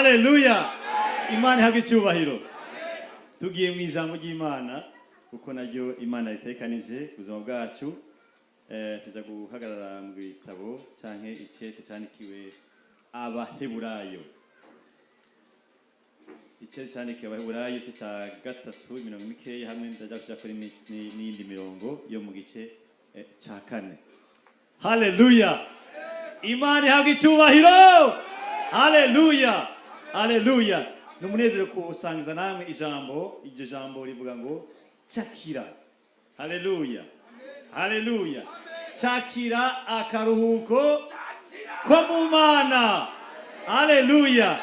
Haleluya! Imana ihabwe icyubahiro. Tugiye mu ijambo ry'Imana, kuko naryo Imana ritekanije ubuzima bwacu. Tuja guhagarara mu gitabo canke icete candikiwe Abaheburayo, icete candikiwe Abaheburayo, igice ca gatatu, imirongo mikeya, hamwe ndaja kuja kuri n'iyindi mirongo yo mu gice ca kane. Haleluya! Imana ihabwa icyubahiro. Haleluya, haleluya! Ni umunezero kuwusangiza namwe ijambo. Iryo jambo rivuga ngo cakira. Haleluya, haleluya! Cakira akaruhuko ko mu Mana. Haleluya!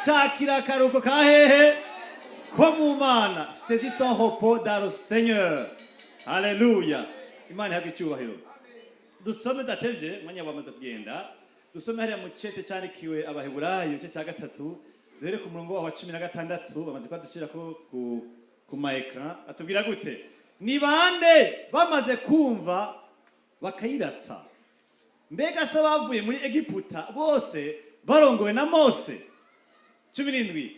Cakira akaruhuko ka hehe? Ko mu Mana. Saisis ton repos dans le Seigneur. Haleluya! Imana ihabwa icyubahiro. Dusome datevye, umwanya wamaze kugenda. Dusome hariya mu cete cyandikiwe Abaheburayo, igice cya gatatu, duhere ku murongo wa 16. Bamaze kuba dushyira ko ku ma écran. Atubwira gute? Ni bande bamaze kumva bakayiratsa? Mbega se bavuye muri Egiputa bose barongowe na Mose? 17.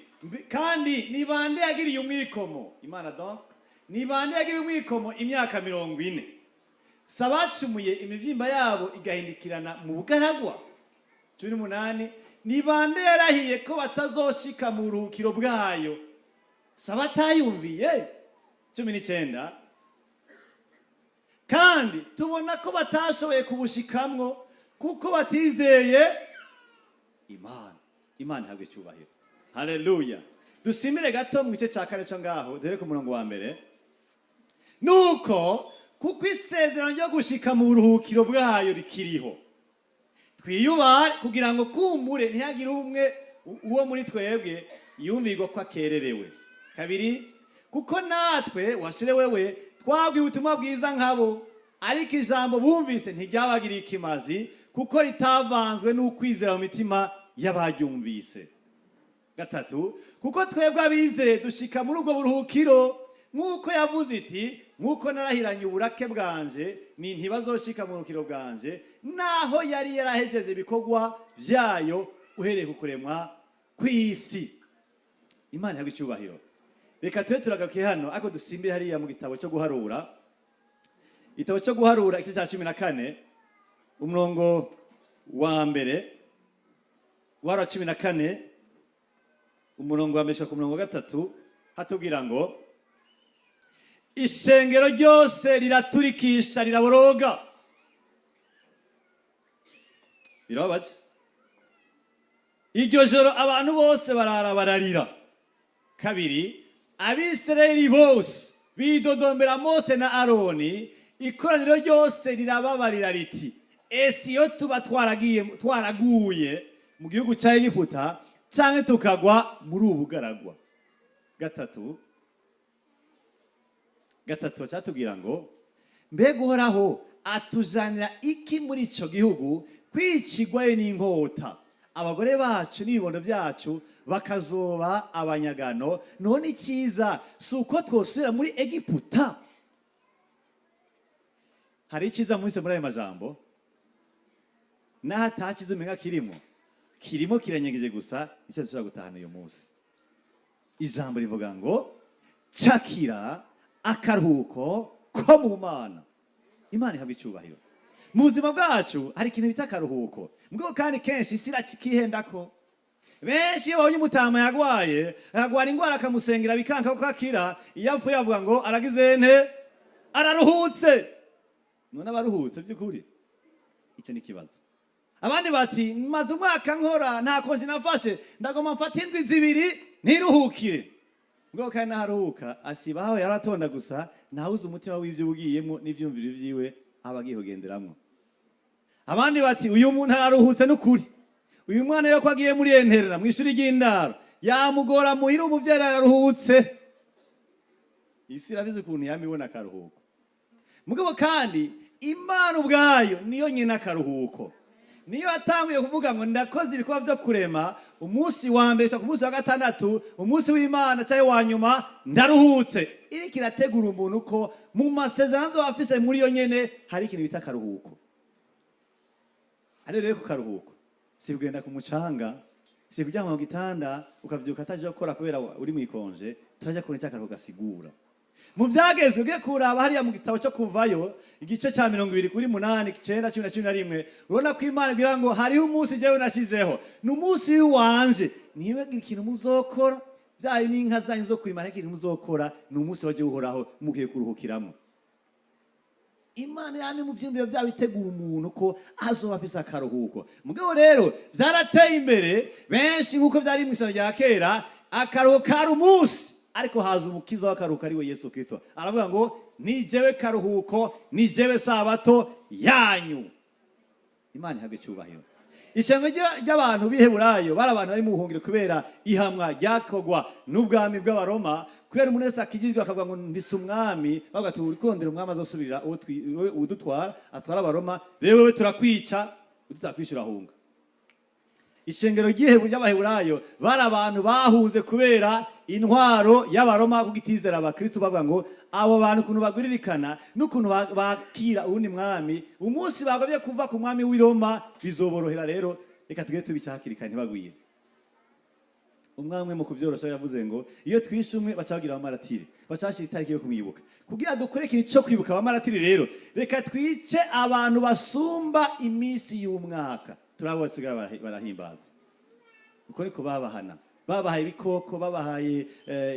Kandi ni bande yagiriye umwikomo Imana? Donc ni bande yagiriye umwikomo imyaka 40? Si abacumuye, imibyimba yabo igahindikirana mu bugaragwa? 18. Ni bande yarahiye ko batazoshika mu buruhukiro bwayo? Si abatayumviye? 19. Kandi tubona ko batashoboye kubushikamwo kuko batizeye Imana. Imana ihabwe icyubahiro. Haleluya! Dusimire gato mu gice cya kane cyo ngaho, dore ku murongo wa mbere. Nuko kuko isezerano ryo gushika mu buruhukiro bwayo rikiriho, twiyubare kugira ngo kumbure ntihagire umwe uwo muri twebwe yumvirwa ko akererewe. Kabiri, kuko natwe washire wewe twabwiwe ubutumwa bwiza nkabo, ariko ijambo bumvise ntiryabagiriye ikimazi, kuko ritavanzwe n'ukwizera mu mitima y'abaryumvise. Gatatu, kuko twebwe abizeye dushika muri ubwo buruhukiro, nk'uko yavuze iti: "Nk'uko narahiranye uburake bwanje, ni ntibazoshika mu buruhukiro bwanje", naho yari yarahejeje ibikorwa vyayo uhereye ku kuremwa kw'isi. Imana ihabwe icyubahiro. Reka tube turagarukiye hano, ariko dusimbire hariya mu gitabo cyo Guharura, igitabo cyo Guharura, igice cya 14, umurongo wa mbere. Guharura 14, umurongo wa mbere ku murongo wa gatatu, hatubwira ngo: Ishengero ryose riraturikisha, riraboroga. Birababaje. Iryo joro abantu bose barara bararira. Kabiri, Abisirayeli bose bidodombera Mose na Aroni. Ikoraniro ryose rirababarira riti: "Ese iyo tuba twaragiye, twaraguye mu gihugu cya Egiputa, cyangwa tukagwa muri ubu bugaragwa!" Gatatu, gatatu cyatubwira ngo: "Mbega Uhoraho atuzanira iki muri icyo gihugu kwicigwayo n'inkota, abagore bacu n'ibibondo byacu bakazoba abanyagano? None icyiza si uko twosubira muri Egiputa?" Hari icyiza mwese muri ayo majambo? Naho atakiza umenga kirimo, kirimo kiranyegeje gusa. Nicyo dushobora gutahana uyu munsi. Ijambo rivuga ngo cakira akaruhuko ko mu Mana. Imana ihabwa icyubahiro. Mu buzima bwacu hari ikintu bita akaruhuko mbwo, kandi kenshi isi irakihenda ko benshi iyo babonye umutama yagwaye, akagwara indwara, akamusengera bikanka ko akira, iyo apfuye avuga ngo aragize nte? Araruhutse. None abaruhutse by'ukuri? Icyo ni ikibazo. Abandi bati: "Maze umwaka nkora, nta congé nafashe, ndagomba mfate indwi 2 ntiruhukire." Ubwo kandi naharuhuka asiba aho yaratonda gusa, ntawuzi umutima w'ibyo ugiyemo n'ivyumviro vyiwe aba agiye kugenderamwo. Abandi bati: "Uyu muntu araruhutse n'ukuri. Uyu mwana yo ko agiye muri internat, mu ishuri ry'indaro, yamugora muhira, umuvyeyi araruhutse." Isi irabizi ukuntu yama ibona akaruhuko. Mugabo kandi Imana ubwayo niyo nyina akaruhuko. Niyo yatanguye kuvuga ngo ndakoze ibikorwa byo kurema, umunsi wa mbere ku munsi wa gatandatu, umunsi w'Imana cyangwa wa nyuma, ndaruhutse. Iriko irategura umuntu ko mu masezerano azoba afise muri yo nyene hari ikintu bita akaruhuko. Ari rero ku karuhuko si kugenda ku mucanga. Si kuryama mu gitanda ukavyuka ataje gukora kubera uri mw'ikonje. Turaja kubona icyo akaruhuko gasigura mu Byagezwe. Ugiye kuraba hariya mu gitabo cyo Kuvayo, igice cya 28, 9, 10 na 11, urabona ko Imana ibwira ngo hariho umunsi jewe nashizeho, ni umunsi w'iwanje, ntibagire ikintu muzokora, byari n'inka zanyu zo kurima, nta ikintu muzokora, ni umunsi waje Uhoraho, mugiye kuruhukiramo. Imana yamye mu vyiyumviro byabo itegura umuntu ko azoba afise akaruhuko. Mugabo rero vyarateye imbere, benshi nk'uko vyari mw'isano rya kera, akaruhuko kari umunsi, ariko haza umukiza w'akaruhuko, ari we Yesu Kristo, aravuga ngo ni jewe karuhuko, ni jewe sabato yanyu. Imana ihabwe icyubahiro. Ishengo ry'abantu b'Iheburayo bari abantu bari mu buhungiro kubera ihamwa ryakorwa n'ubwami bw'Abaroma, kubera umuntu wese akijijwe akavuga ngo mbise umwami, bavuga ati urikondera umwami azosubirira uwudutwara, atwara Abaroma, rero wewe turakwica, ututakwishyura urahunga. Ishengero ry'Abaheburayo bari abantu bahunze kubera intwaro y'Abaroma, kuko itizera abakristo. Bavuga ngo abo bantu ukuntu bagwiririkana n'ukuntu bakira uwundi mwami, umunsi bagobye kuva ku mwami w'i Roma bizoborohera, rero reka tugere tubica hakiri kare ntibagwire. Umwami mu kubyorosha yavuze ngo iyo twishe umwe baca bagira abamaratiri, baca bashyira itariki yo kumwibuka, kugira dukore ikintu cyo kwibuka abamaratiri, rero reka twice abantu basumba iminsi y'umwaka, turabo basigara barahimbaza. Uko niko babahana, babahaye ibikoko, babahaye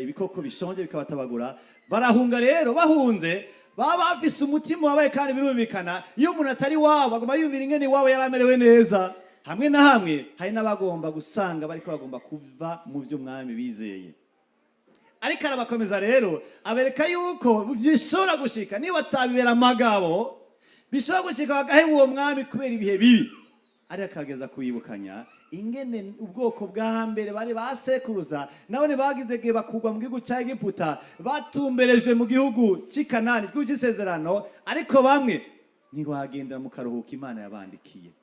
ibikoko bishonje bikabatabagura, barahunga. Rero bahunze baba bafise umutima wabaye, kandi birumvikana, iyo umuntu atari wabo agomba yumvira ingene iwabo yari amerewe neza. Hamwe na hamwe hari n'abagomba gusanga bariko bagomba kuva mu vy'umwami bizeye, ariko arabakomeza rero, abereka yuko bishobora gushika niba batabibera amagabo, bishobora gushika bagaheba uwo mwami kubera ibihe bibi. Ariko akageza kubibukanya ingene ubwoko bwa mbere bari basekuruza nabone bagize igihe bakugwa mu gihugu cya Egiputa, batumbereje mu gihugu cy'i Kanani, igihugu cy'isezerano, ariko bamwe ntibagendera mu karuhuko Imana yabandikiye.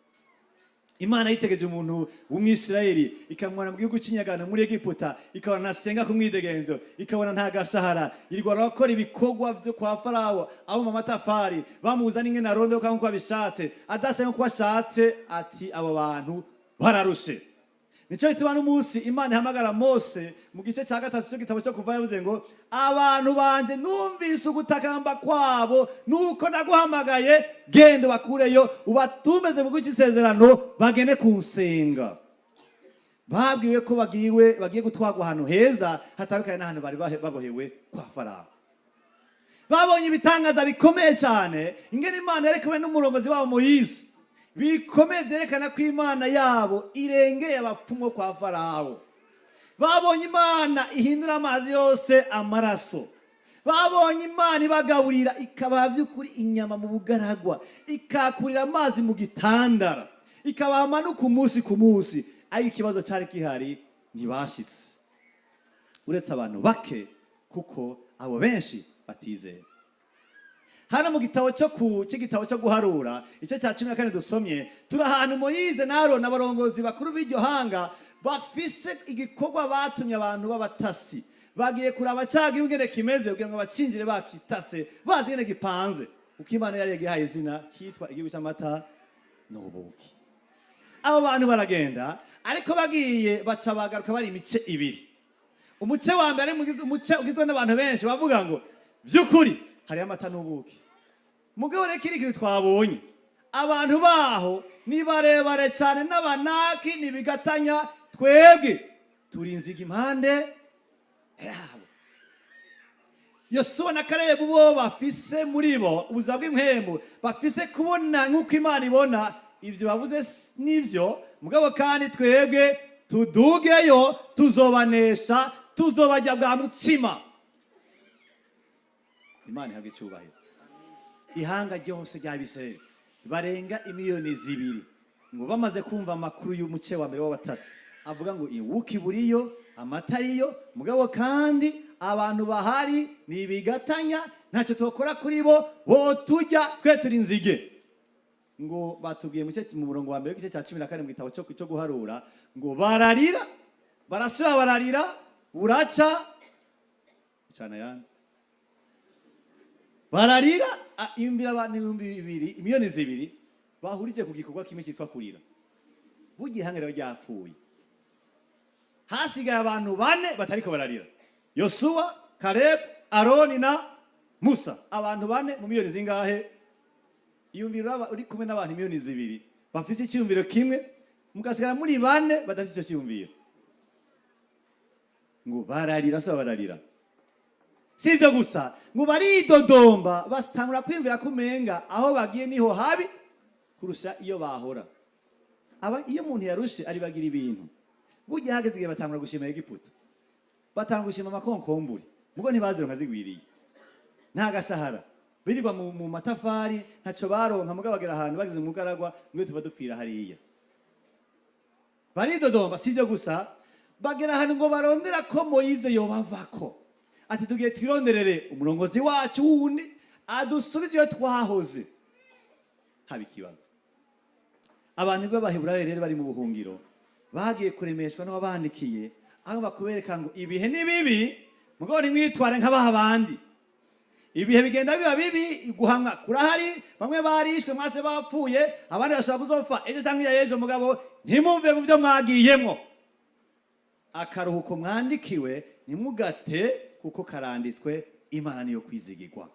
Imana yitegeje umuntu w'Umwisirayeli ikamubona mu gihugu cy'inyagano muri Egiputa, ikabona ntasenga ku mwidegemvyo, ikabona nta gashahara, yirirwa arakora ibikorwa byo kwa Farawo, abumba amatafari, bamuza n'ingene arondoka nk'uko abishatse, adasenga uko ashatse, ati abo bantu bararushe. Nico gituma n'umunsi Imana ihamagara Mose mu gice cya gatatu cy'igitabo cyo Kuva, yavuze ngo abantu banje numvise ugutakamba kwabo, nuko naguhamagaye, genda bakureyo ubatumeze mu gihugu cy'isezerano, bagende kunsenga. Babwiwe ko bagiye gutwarwa ahantu heza hatandukanye n'ahantu bari babohewe kwa Farawo. Babonye ibitangaza bikomeye cyane, ingene Imana yari kumwe n'umurongozi wabo Moyise, bikomeye byerekana ko Imana yabo irengeye abapfumu bo kwa Farawo. Babonye Imana ihindura amazi yose amaraso, babonye Imana ibagaburira, ikabaha by'ukuri inyama mu bugaragwa, ikakurira amazi mu gitandara, ikabaha amanu ku munsi ku munsi. Ariko ikibazo cyari gihari, ntibashitse uretse abantu bake, kuko abo benshi batizera. Hano mu gitabo cyo ku cy'igitabo cyo Guharura, igice cya 14 dusomye, turi ahantu Moyize na Aroni, abarongozi bakuru b'iryo hanga, bafise igikorwa batumye abantu b'abatasi, bagiye kuraba cya gihugu ingene kimeze, kugira ngo bacinjire bakitase, bazi ingene gipanze, kuko Imana yari yagihaye izina cyitwa igihugu cy'amata n'ubuki. Abo bantu baragenda, ariko bagiye baca bagaruka bari imice ibiri. Umuce wa mbere umuce ugizwe n'abantu benshi bavuga ngo by'ukuri hariyo amata n'ubuki, mugabo rero ikindi kintu twabonye, abantu baho ni barebare cyane n'Abanaki ni bigatanya, twebwe turi inziga impande yabo. Yosuwa na Kalebu bo bafise muri bo ubuzima bw'impwemu, bafise kubona nk'uko Imana ibona, ibyo bavuze nivyo, mugabo kandi twebwe tudugeyo tuzobanesha, tuzobajya bwa mutsima. Imana ihabwa icyubahiro. Ihanga ryose ry'Abisirayeli barenga imiliyoni 2, ngo bamaze kumva amakuru y'umuce wa mbere w'abatasi avuga ngo iwuki buriyo, amata ariyo, mugabo kandi abantu bahari ni ibigatanya, ntacyo tokora kuri bo, bo tujya twe turi inzige. Ngo batubwiye mu murongo wa mbere w'igice cya 14 mu gitabo cyo Guharura, ngo bararira, barasubira bararira, buraca cana yandi bararira. Imbira abantu 2000, imiliyoni 2 bahurije ku gikorwa kimwe cyitwa kurira. Burya ihanga rero ryapfuye. Hasigaye abantu bane batariko bararira: Yosuwa, Karebu, Aroni na Musa. Abantu bane mu miliyoni zingahe? Iyumviro uri kumwe n'abantu miliyoni 2 bafite icyiyumviro kimwe, mugasigara muri bane badafite icyo cyiyumviro. Ngo bararira, so bararira. Si ibyo gusa, ngo baridodomba, batangura kwiyumvira ko umenga aho bagiye niho habi kurusha iyo bahora. Aba iyo umuntu yarushe aribagira ibintu. Burya hageze igihe batangura gushima Egiputa, batangura gushima amakonkomburi, mugo ntibazironka zigwiriye, nta gashahara, birirwa mu matafari, ntaco baronka. Mugabo bagera ahantu bageze mu bugaragwa ngo tuva dupfira hariya, baridodomba. Si ibyo gusa, bagera ahantu ngo barondera ko Moyize yobavako, ati: "Tugiye twironderere umurongozi wacu wundi adusubize iyo twahoze." Haba ikibazo. Abantu b'Abaheburayo rero bari mu buhungiro bagiye kuremeshwa n'uwabandikiye, aho bakubereka ngo ibihe ni bibi, mugabo ntimwitware nk'abaha abandi. Ibihe bigenda biba bibi, guhamwa kurahari, bamwe barishwe, mwase bapfuye, abandi bashobora kuzopfa ejo cyangwa iya ejo, mugabo ntimuve mu byo mwagiyemo. Akaruhuko mwandikiwe ntimugate, kuko karanditswe. Imana niyo kwizigirwa.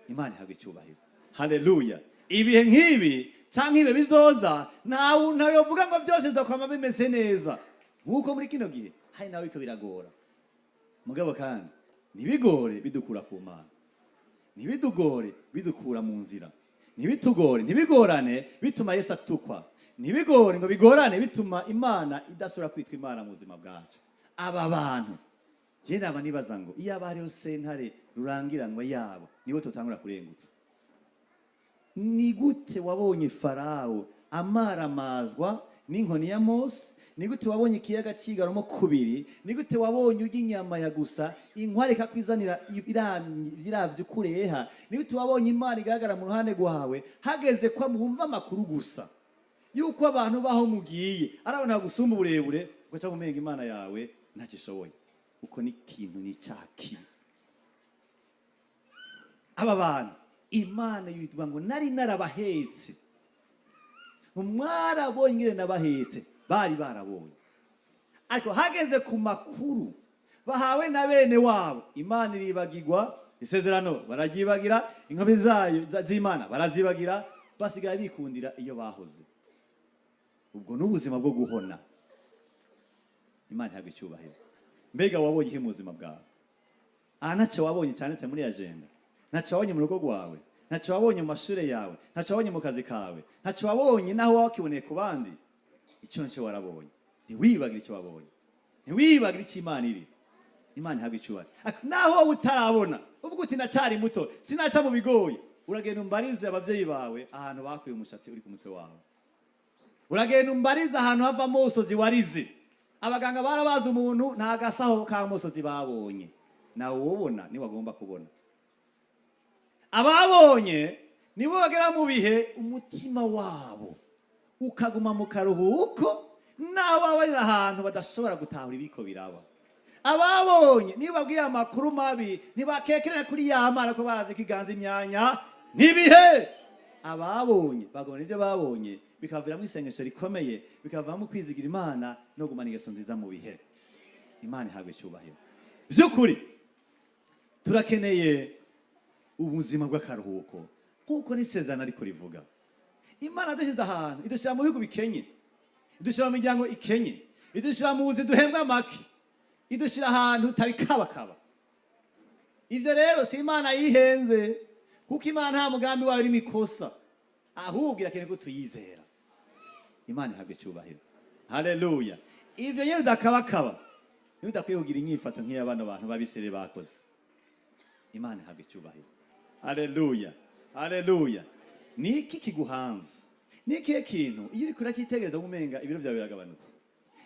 Imana ihabwa icyubahiro. Haleluya! Ibihe nk'ibi cyangwa ibihe bizoza, ntawe ntayovuga ngo byose bizokwama bimeze neza nk'uko muri kino gihe. Hari nawe biko biragora, mugabo kandi ntibigore bidukura ku Mana, ntibidugore bidukura mu nzira, ntibitugore, ntibigorane bituma Yesu atukwa, ntibigore ngo bigorane bituma Imana idasubira kwitwa Imana mu buzima bwacu. Aba bantu je naba nibaza ngo iyo aba hariho sentare rurangiranwa yabo, nibo tutangura kurengutsa. Ni gute wabonye Farawo amaramazwa n'inkoni ya Mose? Ni gute wabonye ikiyaga kigaramo kubiri? Ni gute wabonye urya inyama ya gusa, inkware ikakwizanira iravye ukureha? Ni gute wabonye Imana igaragara mu ruhande rwawe, hageze ko mwumva amakuru gusa yuko abantu baho mugiye ari abantu bagusumba uburebure, ugaca umenga Imana yawe ntacyo ishoboye? Uko ni ikintu, ni icyaha kibi. Aba bantu Imana yitwa ngo nari narabahetse, mwarabonye ingene nabahetse. Bari barabonye, ariko hageze ku makuru bahawe na bene wabo, Imana iribagirwa, isezerano bararyibagira, inkomezi zayo z'Imana barazibagira, basigara bikundira iyo bahoze. Ubwo ni ubuzima bwo guhona. Imana ihabwa icyubahiro. Mbega wabonye iki mu buzima bwawe? Aha ntacyo wabonye cyanditse muri agenda, ntacyo wabonye mu rugo rwawe, ntacyo wabonye mu mashuri yawe, ntacyo wabonye mu kazi kawe, ntacyo wabonye naho wakiboneye ku bandi. Icyo nicyo warabonye. Ntiwibagire icyo wabonye, ntiwibagire icyo Imana iri. Imana ihabwa icyubahiro. Naho wowe utarabona, uvuga uti: "Ndacyari muto, sinaca mu bigoye." Uragenda umbarize ababyeyi bawe ahantu bakuye umushatsi uri ku mutwe wawe. Uragenda umbarize ahantu hava amosozi warize. Abaganga barabazi umuntu, nta gasaho k'amosozi babonye. Nawe wobona niwe agomba kubona. Ababonye nibo bagera mu bihe umutima wabo ukaguma mu karuhuko, naho baba bari ahantu badashobora gutahura ibiko biraba. Ababonye niyo babwiye amakuru mabi ntibakekerera kuri ya Mana, ko barazi ko iganza imyanya n'ibihe. Ababonye bagabana ibyo babonye, bikaviramo isengesho rikomeye, bikavamo kwizigira Imana no gumana ingeso nziza mu bihe. Imana ihabwa icyubahiro. By'ukuri turakeneye ubuzima bw'akaruhuko, nk'uko n'isezerano ariko rivuga. Imana dushyize ahantu, idushyira mu bihugu bikenye, idushyira mu miryango ikenye, idushyira mu buzi duhembwa make, idushyira ahantu tutabikabakaba. Ibyo rero si Imana yihenze, kuko Imana nta mugambi wayo urimo ikosa, ahubwo irakeneye ko tuyizera. Imana ihabwa icyubahiro. Haleluya! Ibyo nyine udakabakaba, niba udakwiye kugira inyifato nk'iyo bano bantu b'Abisirayeli bakoze. Imana ihabwa icyubahiro. Haleluya, haleluya! Ni iki kiguhanze? Ni ikihe kintu iyo uriko uracyitegereza umenga ibiro byawe biragabanutse?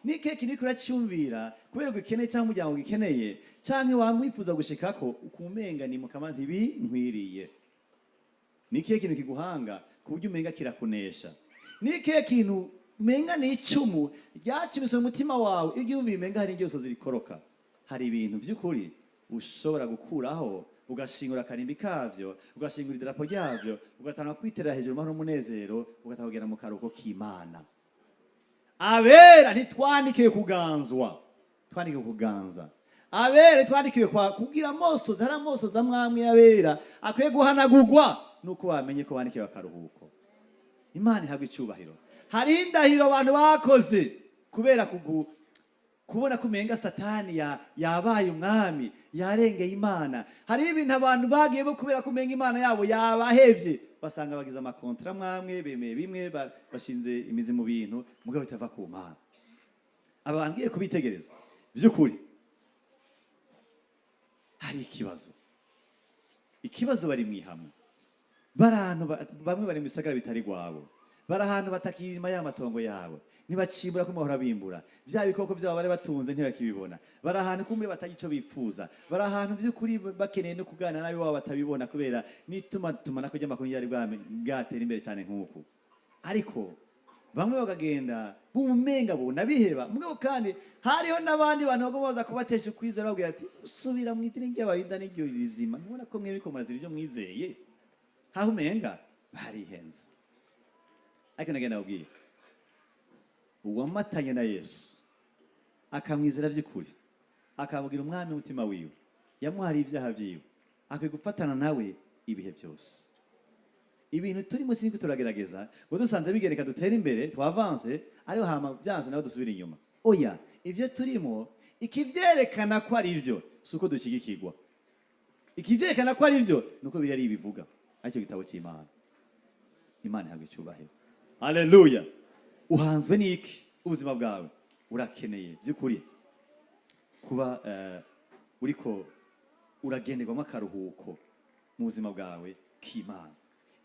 Ni ikihe kintu uriko uracyumvira kubera ugikeneye, cyangwa umuryango ugikeneye, cyangwa wamwifuza gushikako, ukumenga ni mukama ntibinkwiriye? Ni ikihe kintu kiguhanga ku buryo umenga kirakunesha? Ni ikihe kintu umenga ni icumu ryacumise mu mutima wawe, iyo ubyumviye umenga hari ingeso zirikoroka? Hari ibintu by'ukuri ushobora gukuraho, ugashingura akarimbi kavyo, ugashingura idarapo ryavyo, ugatanga kwiterera hejuru amahoro n'umunezero, ugatanga kugera mu karuhuko k'Imana. Abera ntitwandikiwe kuganzwa, twandikiwe kuganza. Abera twandikiwe kwa kugira amosozi. Hari amosozi amwamwe y'abera akwiye guhanagurwa nuko bamenye ko bandikiwe akaruhuko. Imana ihabwa icyubahiro. Hari indahiro abantu bakoze kubera kubona ko umenga Satani yabaye umwami, yarengeye Imana. Hariho ibintu abantu bagiye bo kubera ko umenga Imana yabo yabahevye, basanga bagize amakontra mwamwe, bemeye bimwe, bashinze imizi mu bintu mugabo bitava ku Mana. Aba bantu ngiye kubitegereza, by'ukuri hari ikibazo. Ikibazo, bari mu ihamwe, bari ahantu bamwe bari mu bisagara bitari rwabo, bari ahantu batakirima ya matongo yabo, ntibacimbura ko bahora bimbura, bya bikoko byabo bari batunze ntibakibibona. Bari ahantu kumbure batagira ico bipfuza, bari ahantu by'ukuri bakeneye no kuganira nabi wabo batabibona, kubera n'itumatumanako ry'amakuru ryari bwatera imbere cyane nk'uku. Ariko bamwe bakagenda bumenga bunabiheba. Mugabo kandi hariho n'abandi bantu bagomba baza kubatesha ukwizera, babwira ati: "Subira mu idini ry'Abayuda n'iryo rizima, ntubona ko mwebwe ko murazira ibyo mwizeye?" Haho umenga barihenze. Ariko nagenda babwira, uwamatanye na Yesu, akamwizera by'ukuri, akamubwira umwami umutima wiwe, yamuhariye ibyaha byiwe, akwiye gufatana nawe ibihe byose. Ibintu turimo siniko turagerageza ngo dusanze bigereka dutere imbere, twavanse, ariko hama byanse nawe dusubira inyuma. Oya, ivyo turimo, ikivyerekana ko ari ivyo si uko dushyigikirwa. Ikivyerekana ko ari byo nuko biri ari ibivuga, aricyo gitabo cy'Imana. Imana ihabwa icyubahiro. Haleluya! Uhanzwe n'iki? Ubuzima bwawe urakeneye by'ukuri kuba uriko uragenderwamo akaruhuko mu buzima bwawe k'Imana.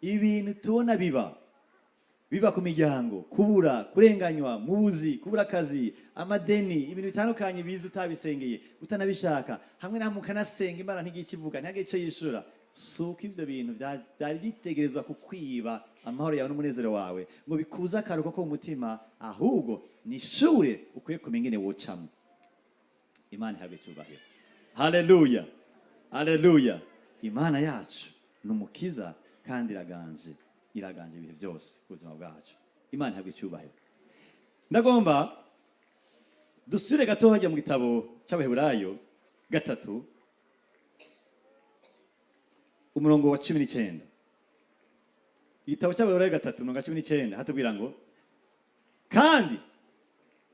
Ibintu tubona biba ku miryango, kubura, kurenganywa mu buzi, kubura akazi, amadeni, ibintu bitandukanye biza utabisengeye, utanabishaka, hamwe na hamwe ukanasenga Imana ntigiye ikivuga, ntihagire icyo yishura, si uko ivyo bintu vyari bitegerezwa kukwiba amahoro yawe n'umunezero wawe ngo bikuze akaruhuko ko mu mutima, ahubwo ni ishure ukwiye kumenya ingene wocamwo. Imana ihabwe icyubahiro. Haleluya, haleluya! Imana yacu ni umukiza kandi iraganje, iraganje ibihe byose ku buzima bwacu. Imana ihabwe icyubahiro. Ndagomba dusubire gato hajya mu gitabo cy'Abaheburayo 3, umurongo wa 19. Igitabo cy'Abaheburayo 3, umurongo wa 19, hatubwira ngo: "Kandi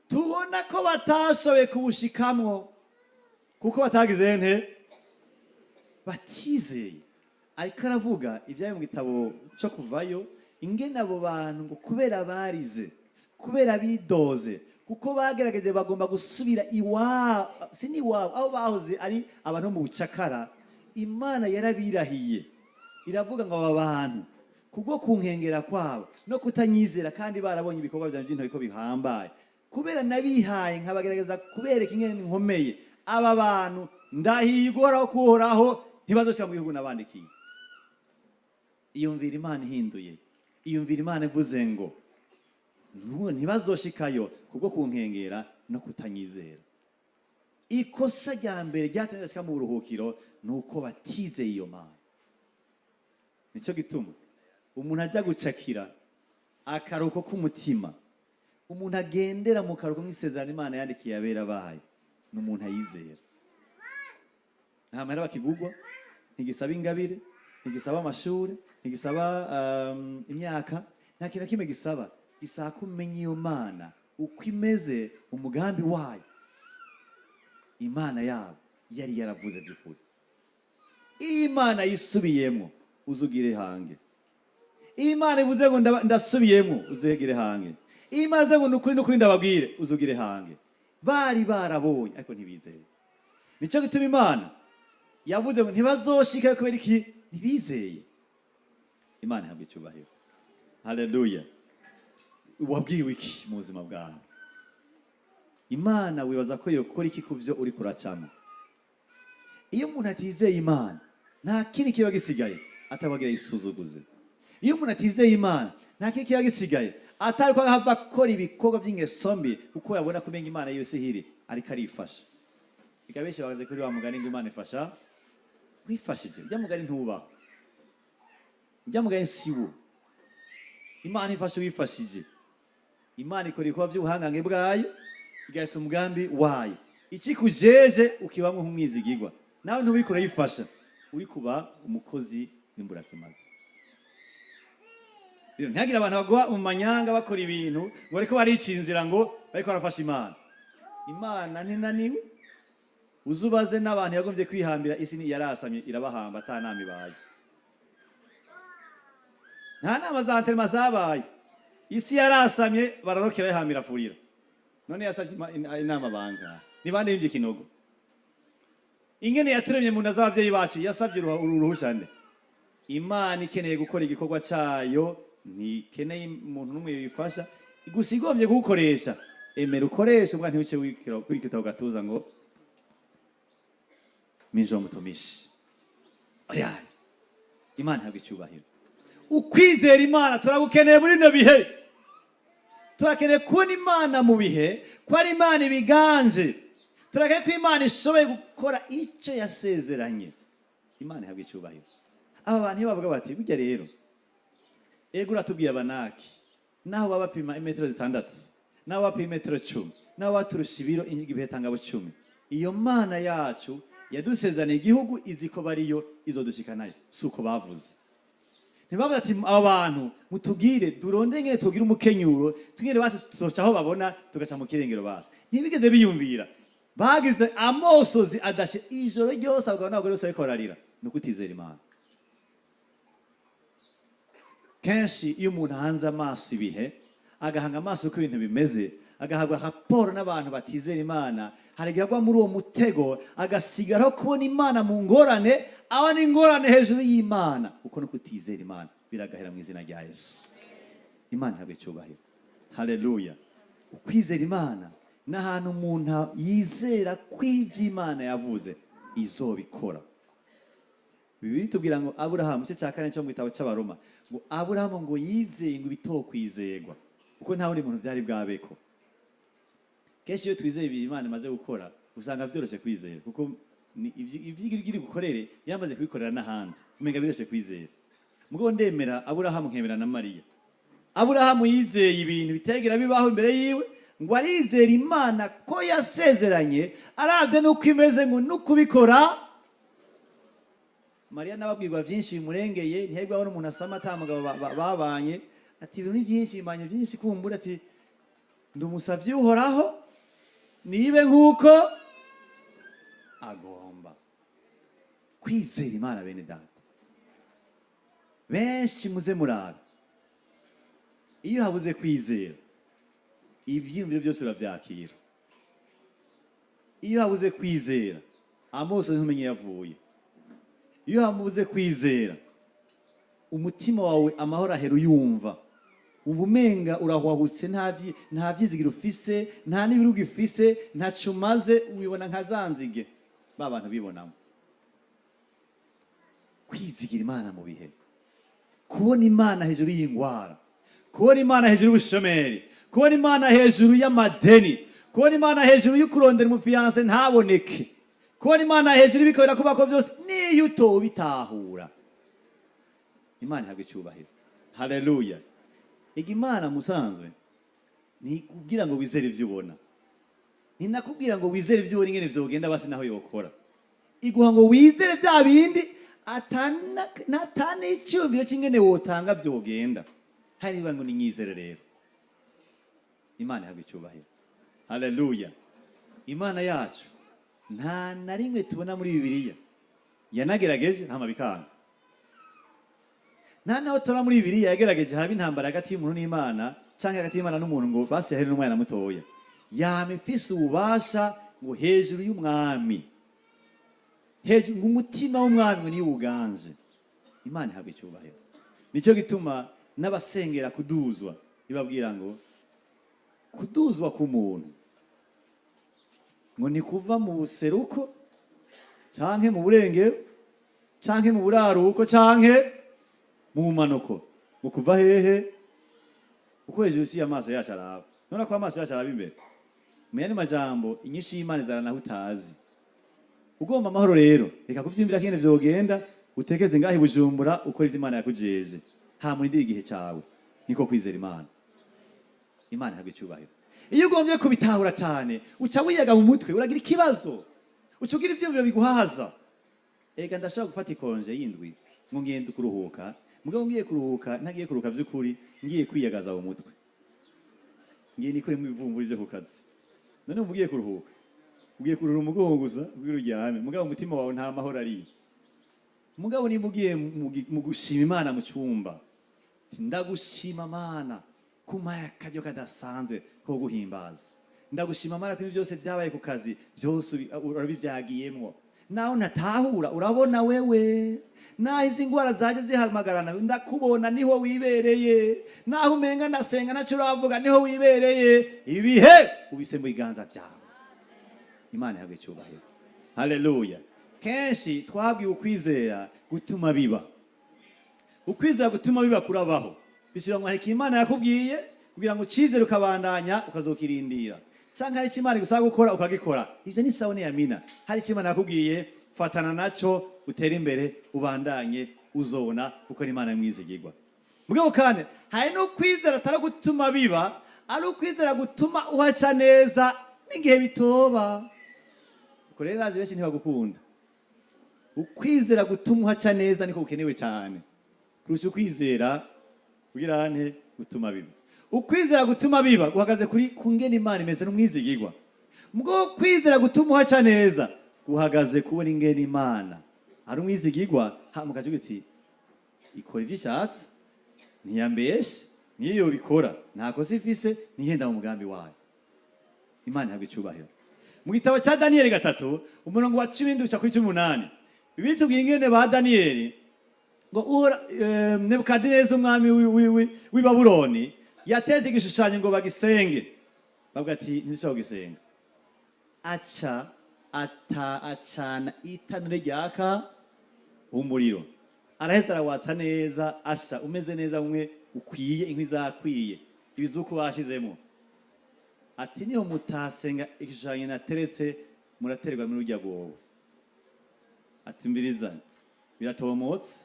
tubona ko batashoboye kuwushikamwo kuko batagize nte? Batizeye." Ariko aravuga ibyayo mu gitabo cyo Kuvayo, ingene abo bantu ngo kubera barize, kubera bidoze, kuko bagerageje bagomba gusubira iwabo, si n'iwabo, aho bahoze ari abantu bo mu bucakara. Imana yarabirahiye, iravuga ngo: "Aba bantu kubwo kunkengera kwabo no kutanyizera, kandi barabonye ibikorwa byanjye by'intoki ko bihambaye, kubera nabihaye nkabagerageza kubereka ingene nkomeye, aba bantu ndahiye uguhoraho kuhoraho, ntibazoshika mu gihugu nabandikiye." Iyumvira Imana ihinduye, iyumvira Imana ivuze ngo ntibazoshikayo kubwo kunkengera no kutanyizera. Ikosa rya mbere ryatumye badashika mu buruhukiro ni uko batizeye iyo Mana. Nicyo gituma umuntu ajya gucakira akaruhuko k'umutima, umuntu agendera mu karuhuko nk'isezerano Imana yandikiye abera bayo, ni umuntu ayizera. Nta mahera bakigugwa, ntigisaba ingabire, ntigisaba amashuri, ntigisaba imyaka, nta kintu na kimwe gisaba. Gisaba ko umenya iyo Mana uko imeze, umugambi wayo Imana yabo yari yaravuze by'ukuri. Iyo Imana yisubiyemo, uzugire hange. Iyo Imana ivuze ngo ndasubiyemo, uzegere hange. Iyo Imana ivuze ngo nukuri nukuri ndababwire, uzugire hange. Bari barabonye ariko ntibizeye. Nicyo gituma Imana yavuze ngo ntibazoshika. Kubera iki? Ntibizeye. Imana ihabwa icyubahiro. Haleluya! Wabwiwe iki mu buzima bwawe? Imana wibaza ko yokora iki ku byo uri kuracamo? Iyo umuntu atizeye Imana, nta kindi kiba gisigaye atabagira yisuzuguze. Iyo umuntu atizeye Imana, nta kindi kiba gisigaye atari ko ahava akora ibikorwa by'ingeso mbi, kuko yabona ko umenga Imana yose ihiri ariko arifasha. Reka benshi bahagaze kuri wa mugani ngo Imana ifasha wifashije. Ujya mugani ntubaho, ujya mugani si wo. Imana ifasha wifashije. Imana ikora ibikorwa by'ubuhangange bwayo, igahesa umugambi wayo. Ikikujeje ukibamwo nk'umwizigirwa, nawe ntubikore yifasha, uri kuba umukozi w'imburakimazi. Rero ntihagire abantu bagwa mu manyanga bakora ibintu ngo bariko baricinzira, ngo bariko barafasha Imana. Imana ntinaniwe. Uzubaze n'abantu yagombye kwihambira isi yarasamye irabahamba, ata nama ibaye, nta nama za enterrement zabaye. Isi yarasamye, bararokera, yahambira furira. None yasabye inama bangahe? Ni bande bimvye ikinogo? Ingene yaturemye mu nda z'abavyeyi bacu, yasabye uru ruhusha nde? Imana ikeneye gukora igikorwa cayo, ntikeneye umuntu n'umwe bifasha. Gusa igombye kuwukoresha, emera ukoreshe ubwa, ntiwice wikita ku gatuza ngo minjo mutumishi. Oya, Imana ihabwa icyubahiro. Ukwizera Imana turagukeneye muri bino bihe. Turakeneye kubona Imana mu bihe, ko ari Imana ibiganje. Turakeneye ko Imana ishoboye gukora icyo yasezeranye. Imana ihabwa icyubahiro. Aba bantu iyo bavuga bati: "Burya rero, ego, uratubwiye Abanaki, naho baba bapima imetero 6, naho bapima imetero 10, naho baturusha ibiro ibihekangabo 10, iyo Mana yacu yadusezeraniye igihugu izi ko bariyo izodushikanayo." Si uko bavuze? Ntibavuze ati: "Aba bantu mutubwire duronde ingene tugira umukenyuro, tugende basi tuzoca aho babona, tugaca mu kirengero basi." Ntibigeze biyumvira. Bagize amosozi adashe ijoro ryose, abagabo n'abagore bose bariko bararira. Ni ukutizera Imana. Kenshi iyo umuntu ahanze amaso ibihe, agahanga amaso uko ibintu bimeze, agahabwa raporo n'abantu batizera Imana, hari igihe agwa muri uwo mutego, agasigaraho kubona Imana mu ngorane, aba n'ingorane hejuru y'Imana. Uko no kutizera Imana biragahera mu izina rya Yesu. Imana ihabwa icyubahiro. Haleluya! Ukwizera Imana ni ahantu umuntu yizera ko ibyo Imana yavuze izobikora. Bibiliya itubwira ngo Aburahamu, igice cya 4 cyo mu gitabo cy'Abaroma, ngo Aburahamu ngo yizeye ngo ibitokwizegwa, kuko nta wundi muntu byari bwabeko. Kenshi iyo twizeye ibintu Imana imaze gukora, usanga byoroshye kwizera, kuko ni ibyo iri gukorere yamaze kubikorera n'ahandi, umenga biroroshye kwizera. Mugabo ndemera Aburahamu, nkemera na Mariya. Aburahamu yizeye ibintu bitegera bibaho imbere yiwe, ngo arizera Imana ko yasezeranye, arabye n'uko imeze ngo n'ukubikora. Mariya n'ababwirwa byinshi bimurengeye, ntiyari abona umuntu asama ata mugabo babanye. Ati: "Ibintu ni byinshi, imanye byinshi kumbura." Ati: "Ndi umusavyi Uhoraho, nibe nk'uko agomba." Kwizera Imana, bene data, benshi muze murabe, iyo habuze kwizera, ibyiyumviro byose urabyakira. Iyo habuze kwizera, amaso ntumenye yavuye. Iyo habuze kwizera, umutima wawe amahoro ahera uyumva, umva umenga urahwahutse, nta byizigiro ufise, nta n'ibirugo ufise, ntaco umaze, wibona nka za nzige ba bantu bibonamo. Kwizigira Imana mu bihe, kubona Imana hejuru y'ingwara, kubona Imana hejuru y'ubushomeri, kubona Imana hejuru y'amadeni, kubona Imana hejuru y'ukurondera umu fiancé ntaboneke, kubona Imana hejuru y'ibikorera kubako byose, niyo utobitahura, Imana ihabwa icyubahiro. Haleluya! Ega Imana musanzwe ntikubwira ngo wizere ibyo ubona, ntinakubwira ngo wizere ibyo ubona ingene vyogenda basi naho yokora. Iguha ngo wizere bya bindi atana icyumviro cy'ingene wotanga vyogenda. Hari niba ngo ninyizere rero. Imana ihabwa icyubahiro. Haleluya! Imana yacu nta na rimwe tubona muri Bibiliya yanagerageje hama bikanga. Nta naho tubona muri Bibiliya yagerageje haba intambara hagati y'umuntu n'Imana, cyangwa hagati y'Imana n'umuntu, ngo basi yahere n'umwana mutoya. Yama ifise ububasha ngo hejuru y'umwami, hejuru ngo umutima w'umwami ngo niyo uganje. Imana ihabwa icyubahiro. Nicyo gituma n'abasengera kuduzwa ibabwira ngo kuduzwa k'umuntu ngo ni kuva mu buseruko, canke mu burengero, canke mu buraruko, canke mu bumanuko. Ngo kuva hehe? Uko hejuru si amaso yacu araba. None ko amaso yacu araba imbere, mu yandi majambo, inyishu y'Imana izara naho utazi. Ugomba amahoro rero, reka kuvyiyumvira kingene vyogenda, utekeze ngaho i Bujumbura, ukora ivyo Imana yakujeje, hama urindire igihe cawe. Niko kwizera Imana. Imana ihabwa icyubahiro. Iyo ugombye kubitahura cyane, uca wiyaga mu mutwe, uragira ikibazo, uca ugira ivyiyumviro biguhaza. Ega ndashobora gufata i congé y'indwi ngo ngende kuruhuka, mugabo ngiye kuruhuka, ntagiye kuruhuka by'ukuri, ngiye kwiyagaza mu mutwe, ngiye nikuremo ibivumvuri byo ku kazi. None ubu ugiye kuruhuka, ugiye kuruhura umugongo gusa ubwira uryame, mugabo umutima wawe nta mahoro ari. Mugabo niba ugiye mu gushima Imana mu cyumba, ati, "Ndagushima Mana kumpaye akaryo kadasanzwe ko guhimbaza. Ndagushima Mana ko ibintu byose byabaye ku kazi byose urabivyagiyemwo. Naho ntatahura, urabona wewe. Naho izi ndwara zaje zihamagarana, ndakubona, niho wibereye. Naho umenga ndasenga ntacyo uravuga, niho wibereye. Ibihe ubise mu biganza byawe." Imana ihabwe icyubahiro. Haleluya. Kenshi twabwiwe ukwizera gutuma biba. Ukwizera gutuma biba kurabaho, bishyira ngo hari ikintu Imana yakubwiye kugira ngo ucyizere, ukabandanya, ukazokirindira, cyangwa hari icyo Imana igusaba gukora, ukagikora. Ibyo ni sawa, niyamina. Hari icyo Imana yakubwiye, fatana nacyo, utere imbere, ubandanye, uzobona kuko ni Imana mwizigirwa. Mugabo kandi hari n'ukwizera atari gutuma biba, ari ukwizera gutuma uhaca neza n'igihe bitoba. Ubwo rero azi benshi ntibagukunda. Ukwizera gutuma uhaca neza niko gukenewe cyane kurusha ukwizera kugira nte gutuma biba. Ukwizera gutuma biba guhagaze kuri kungena Imana imeze n'umwizigirwa. Mugabo kwizera gutuma uhaca neza guhagaze kubona ingene Imana ari umwizigirwa, hama ukavuga uti, "Ikora ivyo ishatse, ntiyambeshe, niyo yobikora, nta kosa ifise, ntihenda mu mugambi wayo." Imana ihabwa icyubahiro. Mu gitabo cya Daniyeli 3, umurongo wa 17 uca kuri 18, Bibiliya itubwira ingene ba Daniyeli ngo uhora Nebukadineza, umwami w'i Babuloni, yateze igishushanyo ngo bagisenge. Bavuga ati, "Ntidushobora kugisenga." Aca ata acana itanure ryaka umuriro, araheza arawatsa neza, asha umeze neza, umwe ukwiye, inkwi zakwiye, ibizuku bashizemo. Ati, "Niyo mutasenga igishushanyo nateretse, muraterwa muri rujya rwobo." Ati, "Mbiriza, biratomotse."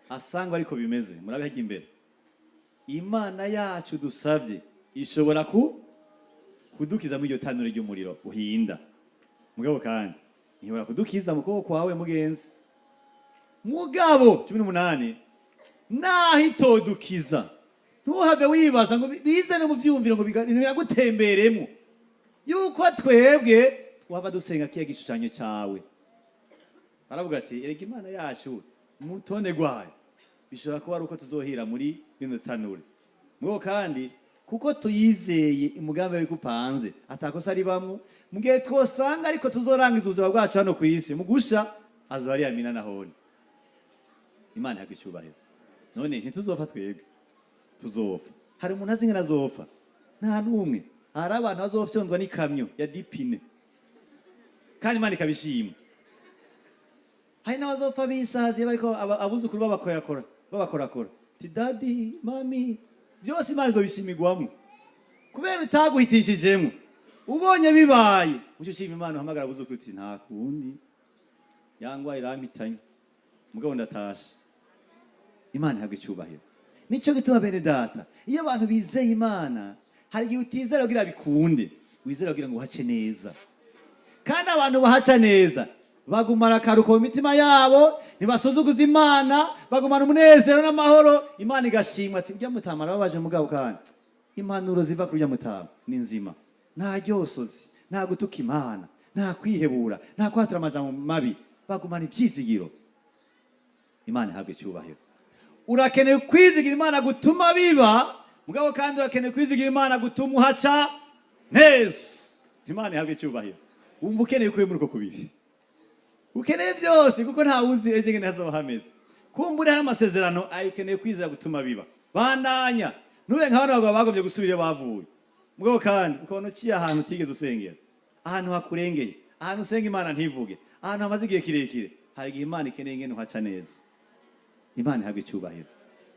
Asangwa ariko bimeze, murabe hajya imbere. Imana yacu dusabye ishobora ku kudukiza muri iryo tanure ry'umuriro uhinda, mugabo kandi ntibora kudukiza mu kuboko kwawe, mugenzi. Mugabo 18, naho itodukiza, ntuhave wibaza ngo bizane mu vyumviro ngo biragutemberemo yuko twebwe twava dusenga kiya gishushanyo cawe. Baravuga ati, "Erega Imana yacu mu rutonde rwayo bishobora kuba ari uko tuzohira muri rino tanure, mugabo kandi kuko tuyizeye, umugambi wawe upanze atakosa ribamwo, mu gihe twosanga ariko tuzorangiza ubuzima bwacu hano ku isi mu gusha, azoba ari yamina." Nahone Imana ihabwa icyubahiro. None ntituzopfa twebwe? Tuzopfa. Hari umuntu azi ingene azopfa? Nta n'umwe. Hari abantu bazofyondwa n'ikamyo ya dipine kandi Imana ikabishima. Hari n'abazopfa bisaziye, bariko abuzukuru babakorakora, babakorakora ti, "Daddy, mommy." Byose Imana izobishimigwamo kubera utaguhitishijemo. Ubonye bibaye, uco ushima Imana, uhamagara abuzukuru uti, "Nta kundi, yangwa irampitanye, mugabo ndatashe." Imana ihabwa icyubahiro. Nicyo gituma, bene data, iyo abantu bizeye Imana, hari igihe utizera kugira bikunde, wizera kugira ngo uhace neza. Kandi abantu bahaca neza bagumana akaruko mu mitima yabo, ntibasuzuguza Imana, bagumana umunezero n'amahoro. Imana igashimwa, ati, "Urya mutama arababaje, mugabo kandi impanuro ziva kuri urya mutama ni nzima. Nta ryosozi, nta gutuka Imana, nta kwihebura, nta kwatura amajambo mabi." Bagumana ibyizigiro. Imana ihabwa icyubahiro. Urakeneye kwizigira Imana gutuma biba, mugabo kandi urakeneye kwizigira Imana gutuma uhaca neza. Imana ihabwa icyubahiro. Wumva ukeneye kuba muri uko kubiri, ukeneye byose, kuko ntawe uzi ejo ingene hazoba hameze. Kumbura hari amasezerano ayo, ukeneye kwizera gutuma biba. Bandanya, ntube nka bano bagabo bagombye gusubira iyo bavuye. Mugabo kandi ukabona uciye ahantu utigeze usengera, ahantu hakurengeye, ahantu usenga Imana ntivuge, ahantu hamaze igihe kirekire. Hari igihe Imana ikeneye ingene uhaca neza. Imana ihabwa icyubahiro.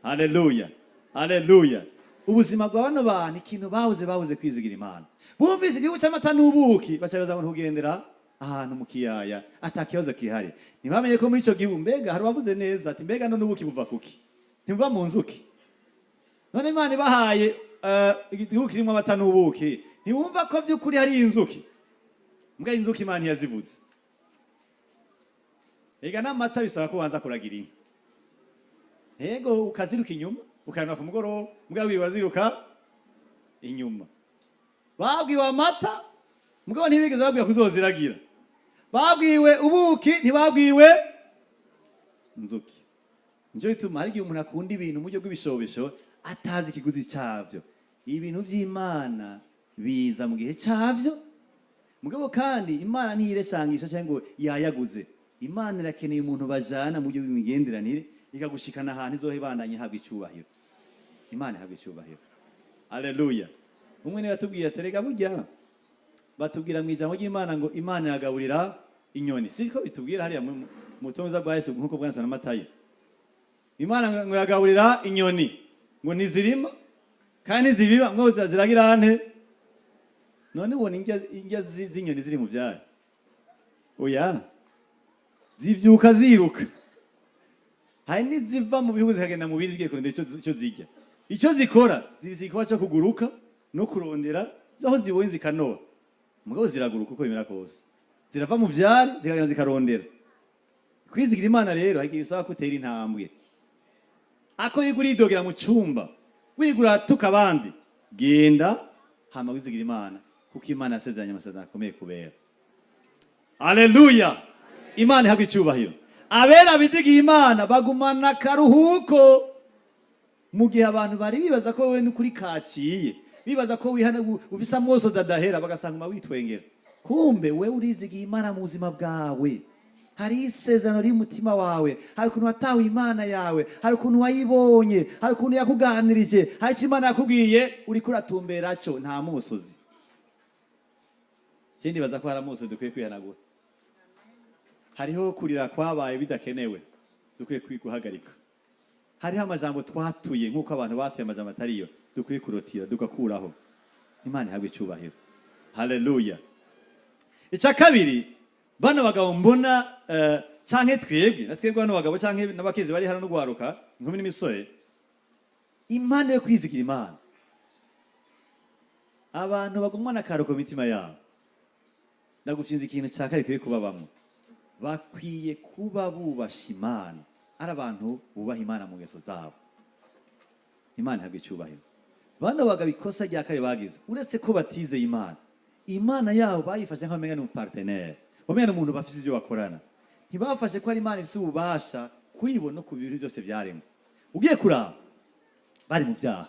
Haleluya, haleluya. Ubuzima bwa bano bantu, ikintu babuze, babuze kwizigira Imana. Bumvise igihugu cy'amata n'ubuki, baca baza ngo ntugendera ahantu mu kiyaya ata kibazo kihari. Ntibamenye ko muri ico gihugu, mbega hari uwavuze neza ati, "Mbega none ubuki buva kuki? Ntibuva mu nzuki?" None Imana ibahaye Igihugu kirimo amata n'ubuki, ntiwumva ko by'ukuri hari inzuki? Mbwa inzuki Imana ntiyazivuze. Ega n'amata bisaba ko ubanza kuragira inka, ego, ukaziruka inyuma, ukanwa ku mugoroba, mbwa wirirwa ziruka inyuma. Babwiwe amata, mugabo ntibigeze babwira kuzoziragira. Babwiwe ubuki, ntibabwiwe inzuki. Nicyo gituma hari igihe umuntu akunda ibintu mu buryo bw'ibishobisho atazi ikiguzi cyabyo. Ibintu by'Imana biza mu gihe cyabyo, mugabo kandi Imana ntiyireshangisha cyangwa ngo yayaguze. Imana irakeneye umuntu bajana mu buryo bw'imigenderanire, ikagushikana ahantu izoha ibandanya ihabwa icyubahiro. Imana ihabwa icyubahiro, aleluya. Umwe niwe yatubwiye ati: "Rega burya batubwira mu ijambo ry'Imana ngo Imana iragaburira inyoni." Siko bitubwira hariya mu butumwa bwa Yesu nk'uko bwanditswe na Matayo? Imana ngo iragaburira inyoni, ngo ntizirima kandi ntizibiba, ngo ziragira nte? None ubona indya z'inyoni ziri mu byari? Oya, zivyuka ziruka. Hari n'iziva mu bihugu zikagenda mu bindi zigiye kurondera ico zirya. Icyo zikora, zifise igikorwa cyo kuguruka no kurondera aho zibonye zikanoba. Mugabo ziraguruka uko bimera kose, zirava mu vyari zikagenda zikarondera. Kwizigira Imana rero hari igihe bisaba ko utera intambwe. Ako yiga uridogera mu cumba, wigura tuka abandi, genda hama wizigira Imana, kuko Imana yasezeranye amasezerano akomeye kubera. Aleluya, Imana ihabwa icyubahiro. Abera bizigiye Imana bagumana akaruhuko. Mu gihe abantu bari bibaza ko wowe n'ukuri kaciye, bibaza ko wihana, ufise amosozi adahera, bagasanga witwengera, kumbe wewe urizigiye Imana mu buzima bwawe. Hari isezerano riri mu mutima wawe, hari ukuntu watawe Imana yawe, hari ukuntu wayibonye, hari ukuntu yakuganirije, hari icyo Imana yakubwiye uriko uratumbera cyo. Nta musozi. Ikindi, baza ko hari amosozi dukwiye kwihanagura. Hariho kurira kwabaye bidakenewe dukwiye guhagarika. Hariho amajambo twatuye nk'uko abantu batuye amajambo atariyo dukwiye kurotira tugakuraho. Imana ihabwe icyubahiro, haleluya. Icya kabiri, bano bagabo mbona, canke twebwe na twebwe bano bagabo canke n'abakenyezi bari hano n'ugwaruka, inkumi n'imisore, impano yo kwizigira Imana, abantu bagumana akaruhuko mu mitima yabo, ndagushinze ikintu cya kabiri kwiye kubabamwo: bakwiye kuba bubasha Imana, ari abantu bubaha Imana mu ngeso zabo. Imana ihabwa icyubahiro. Bano bagabo, ikosa rya kare bagize, uretse ko batizeye Imana, Imana yabo bayifashe nk'aho umenga ni umupartenaire, umenga ni umuntu bafise ibyo bakorana. Ntibafashe ko ari Imana ifise ububasha kuri bo no ku bintu byose byaremwe. Ugiye kuraba, bari mu byaha.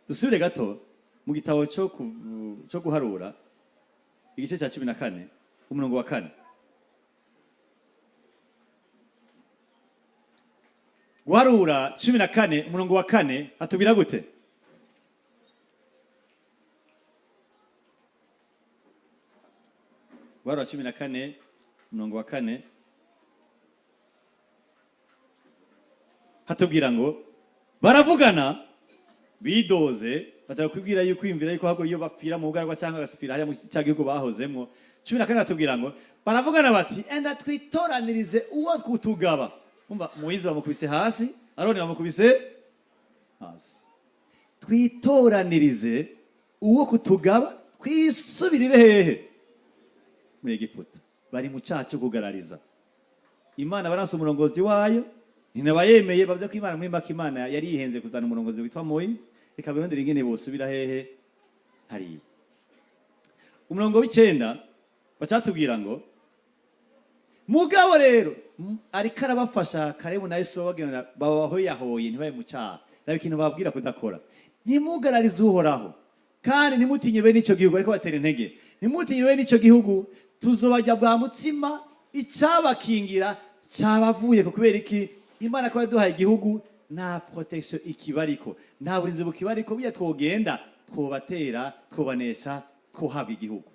Dusubire gato mu gitabo cyo Guharura, igice cya 14, umurongo wa 4. Guharura 14, umurongo wa 4, hatubwira gute? Guharura 14, umurongo wa 4, hatubwira ngo baravugana bidoze, batakwibwira yuko kwiyumvira yuko ahubwo iyo bapfira mu bugaragwa cyangwa bagasubira hariya mu cya gihugu bahozemwo. 14 batubwira ngo baravugana bati: "Enda twitoranirize uwo kutugaba." Umva, Moyize bamukubise hasi, Aroni bamukubise hasi. "Twitoranirize uwo kutugaba, twisubirire hehe? Muri Egiputa." Bari mu cyaha cyo kugarariza Imana. Baranse umurongozi wayo, ntinabayemeye. Bavuze ko Imana, muri make, Imana yari yihenze kuzana umurongozi witwa Moyize, ikaba irondera ingene bosubira hehe? Hariya. Umurongo w'9 bacatubwira ngo mugabo rero ariko arabafasha Kalebu na Yesu, bagenda babahoyahoye ntibabe mu cyaha. Naba ikintu bababwira kudakora: "Ntimugararize Uhoraho, kandi ntimutinye bene icyo gihugu." Ariko batera intege: "Ntimutinye bene icyo gihugu, tuzobajya bwa mutsima, icyabakingira cyabavuye ko." Kubera iki? Imana ko yaduhaye igihugu, nta protection ikibariko, nta burinzi bukibariko. Burya twogenda twobatera, twobanesha, twohabwa igihugu,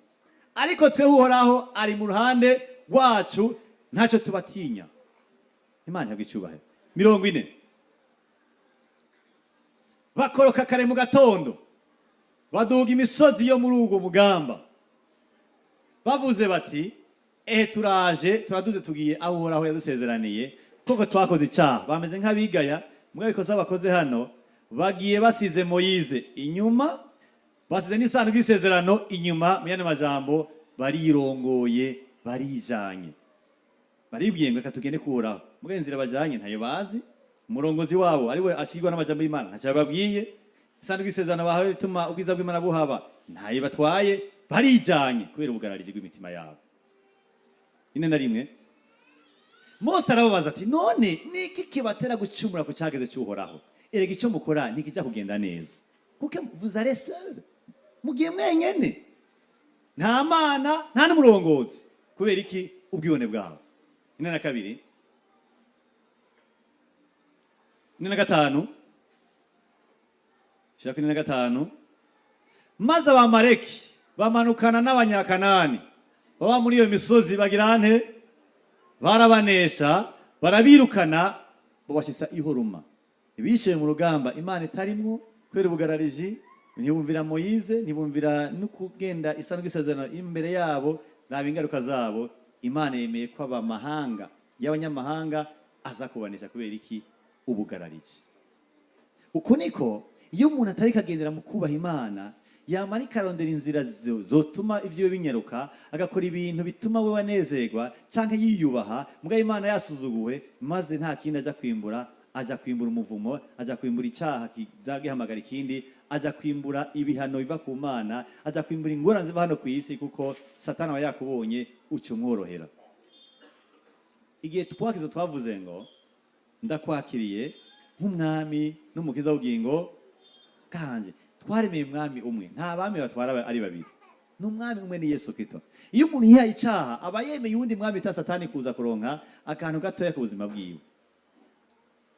ariko twe Uhoraho ari mu ruhande rwacu, ntacyo tubatinya. Imana ihabwa icyubahiro. 40: bakoroka kare mu gatondo, baduga imisozi yo muri ubwo mugamba, bavuze bati: "Ehe, turaje, turaduze, tugiye aho Uhoraho yadusezeraniye, koko twakoze icyaha." Bameze nk'abigaya. Mugabo ikosa bakoze hano, Bagiye basize Moyize inyuma, basize n'isanduku y'isezerano inyuma. Mu yandi majambo, barirongoye, barijanye, baribwiye ngo reka tugende kuhoraho. Muga inzira bajanye ntayo bazi. Umurongozi wabo ariwe ashigirwa n'amajambo y'Imana ntacyo bababwiye. Isanduku y'isezerano bahawe ituma ubwiza bw'Imana buhaba ntayo batwaye. Barijanye kubera ubugarariji bw'imitima yabo. 41, Mose arababaza ati: "None niki kibatera gucumura ku cyageze cy'Uhoraho? Erega icyo mukora ntikijya kugenda neza, kuko vous allez seul, mugiye mwenyene, nta Mana, nta n'umurongozi." Kubera iki? Ubwibone bwabo. 42, 45, shira kuri 45. Maze Abamaleki bamanukana n'Abanyakanani baba muri iyo misozi, bagira nte? Barabanesha, barabirukana, babashyitsa i Horuma. Bishyuye mu rugamba Imana itarimwo kubera ubugarariji. Ntibumvira Moyize, ntibumvira no kugenda isanduku isezerano imbere yabo. Raba ingaruka zabo. Imana yemeye ko abamahanga y'abanyamahanga aza kubanesha. Kubera iki? Ubugarariji. Uko niko iyo umuntu atari kagendera mu kubaha Imana, yamara ikarondera inzira zotuma ibyiwe binyaruka, agakora ibintu bituma we anezerwa cyangwa yiyubaha, mugabo Imana yasuzuguwe, maze nta kindi ajya kwimbura. Ajya kwimbura umuvumo, ajya kwimbura icyaha kizagihamagara ikindi, ajya kwimbura ibihano biva ku Mana, ajya kwimbura ingorane ziva hano ku isi, kuko Satani aba yakubonye, uca umworohera. Igihe twakize, twavuze ngo ndakwakiriye nk'umwami n'umukiza w'ubugingo bwanjye. Twaremeye umwami umwe, nta bami batwara ari babiri, ni umwami umwe, ni Yesu Kristo. Iyo umuntu yihaye icyaha, aba yemeye uwundi mwami bita Satani kuza kuronka akantu gatoya ku buzima bwiwe.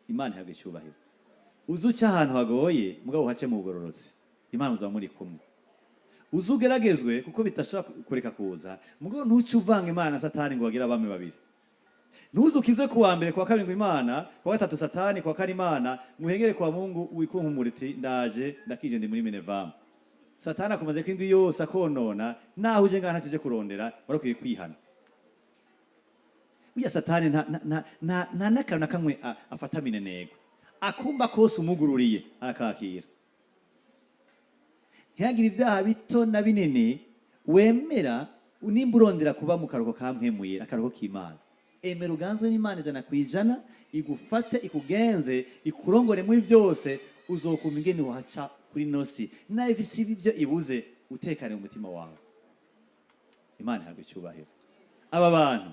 Imana ihabwa icyubahiro. Uzi uca ahantu hagoye, mugabo uhace mu bugororotsi, Imana muzaba muri kumwe. Uzi ugeragezwe, kuko bidashobora kureka kuza, mugabo ntuce uvanga Imana na Satani ngo bagire abami babiri. Ntuze ukize ku wa mbere, ku wa kabiri ngo Imana, ku wa gatatu Satani, ku wa kane Imana, nguhengere kwa Mungu wikunkumura uti ndaje, ndakije, ndi muri minevamu. Satani akomaze ko indwi yose akonona, naho uje ngaha ntacyo uje kurondera, warakwiye kwihana. Burya Satani nta n'akantu na kamwe afata minenegwe. Akumba kose umugururiye arakakira. Ntihagire ibyaha bito na binini wemera. Nimba urondera kuba mu karuhuko ka mpwemuyera, akaruhuko k'Imana, emera uganzwe n'Imana 100%, igufate, ikugenze, ikurongore muri byose. Uzokumva ingene waca kuri nosi nayo ifise ibyo ibuze, utekane mu mutima wawe. Imana ihabwa icyubahiro. Aba bantu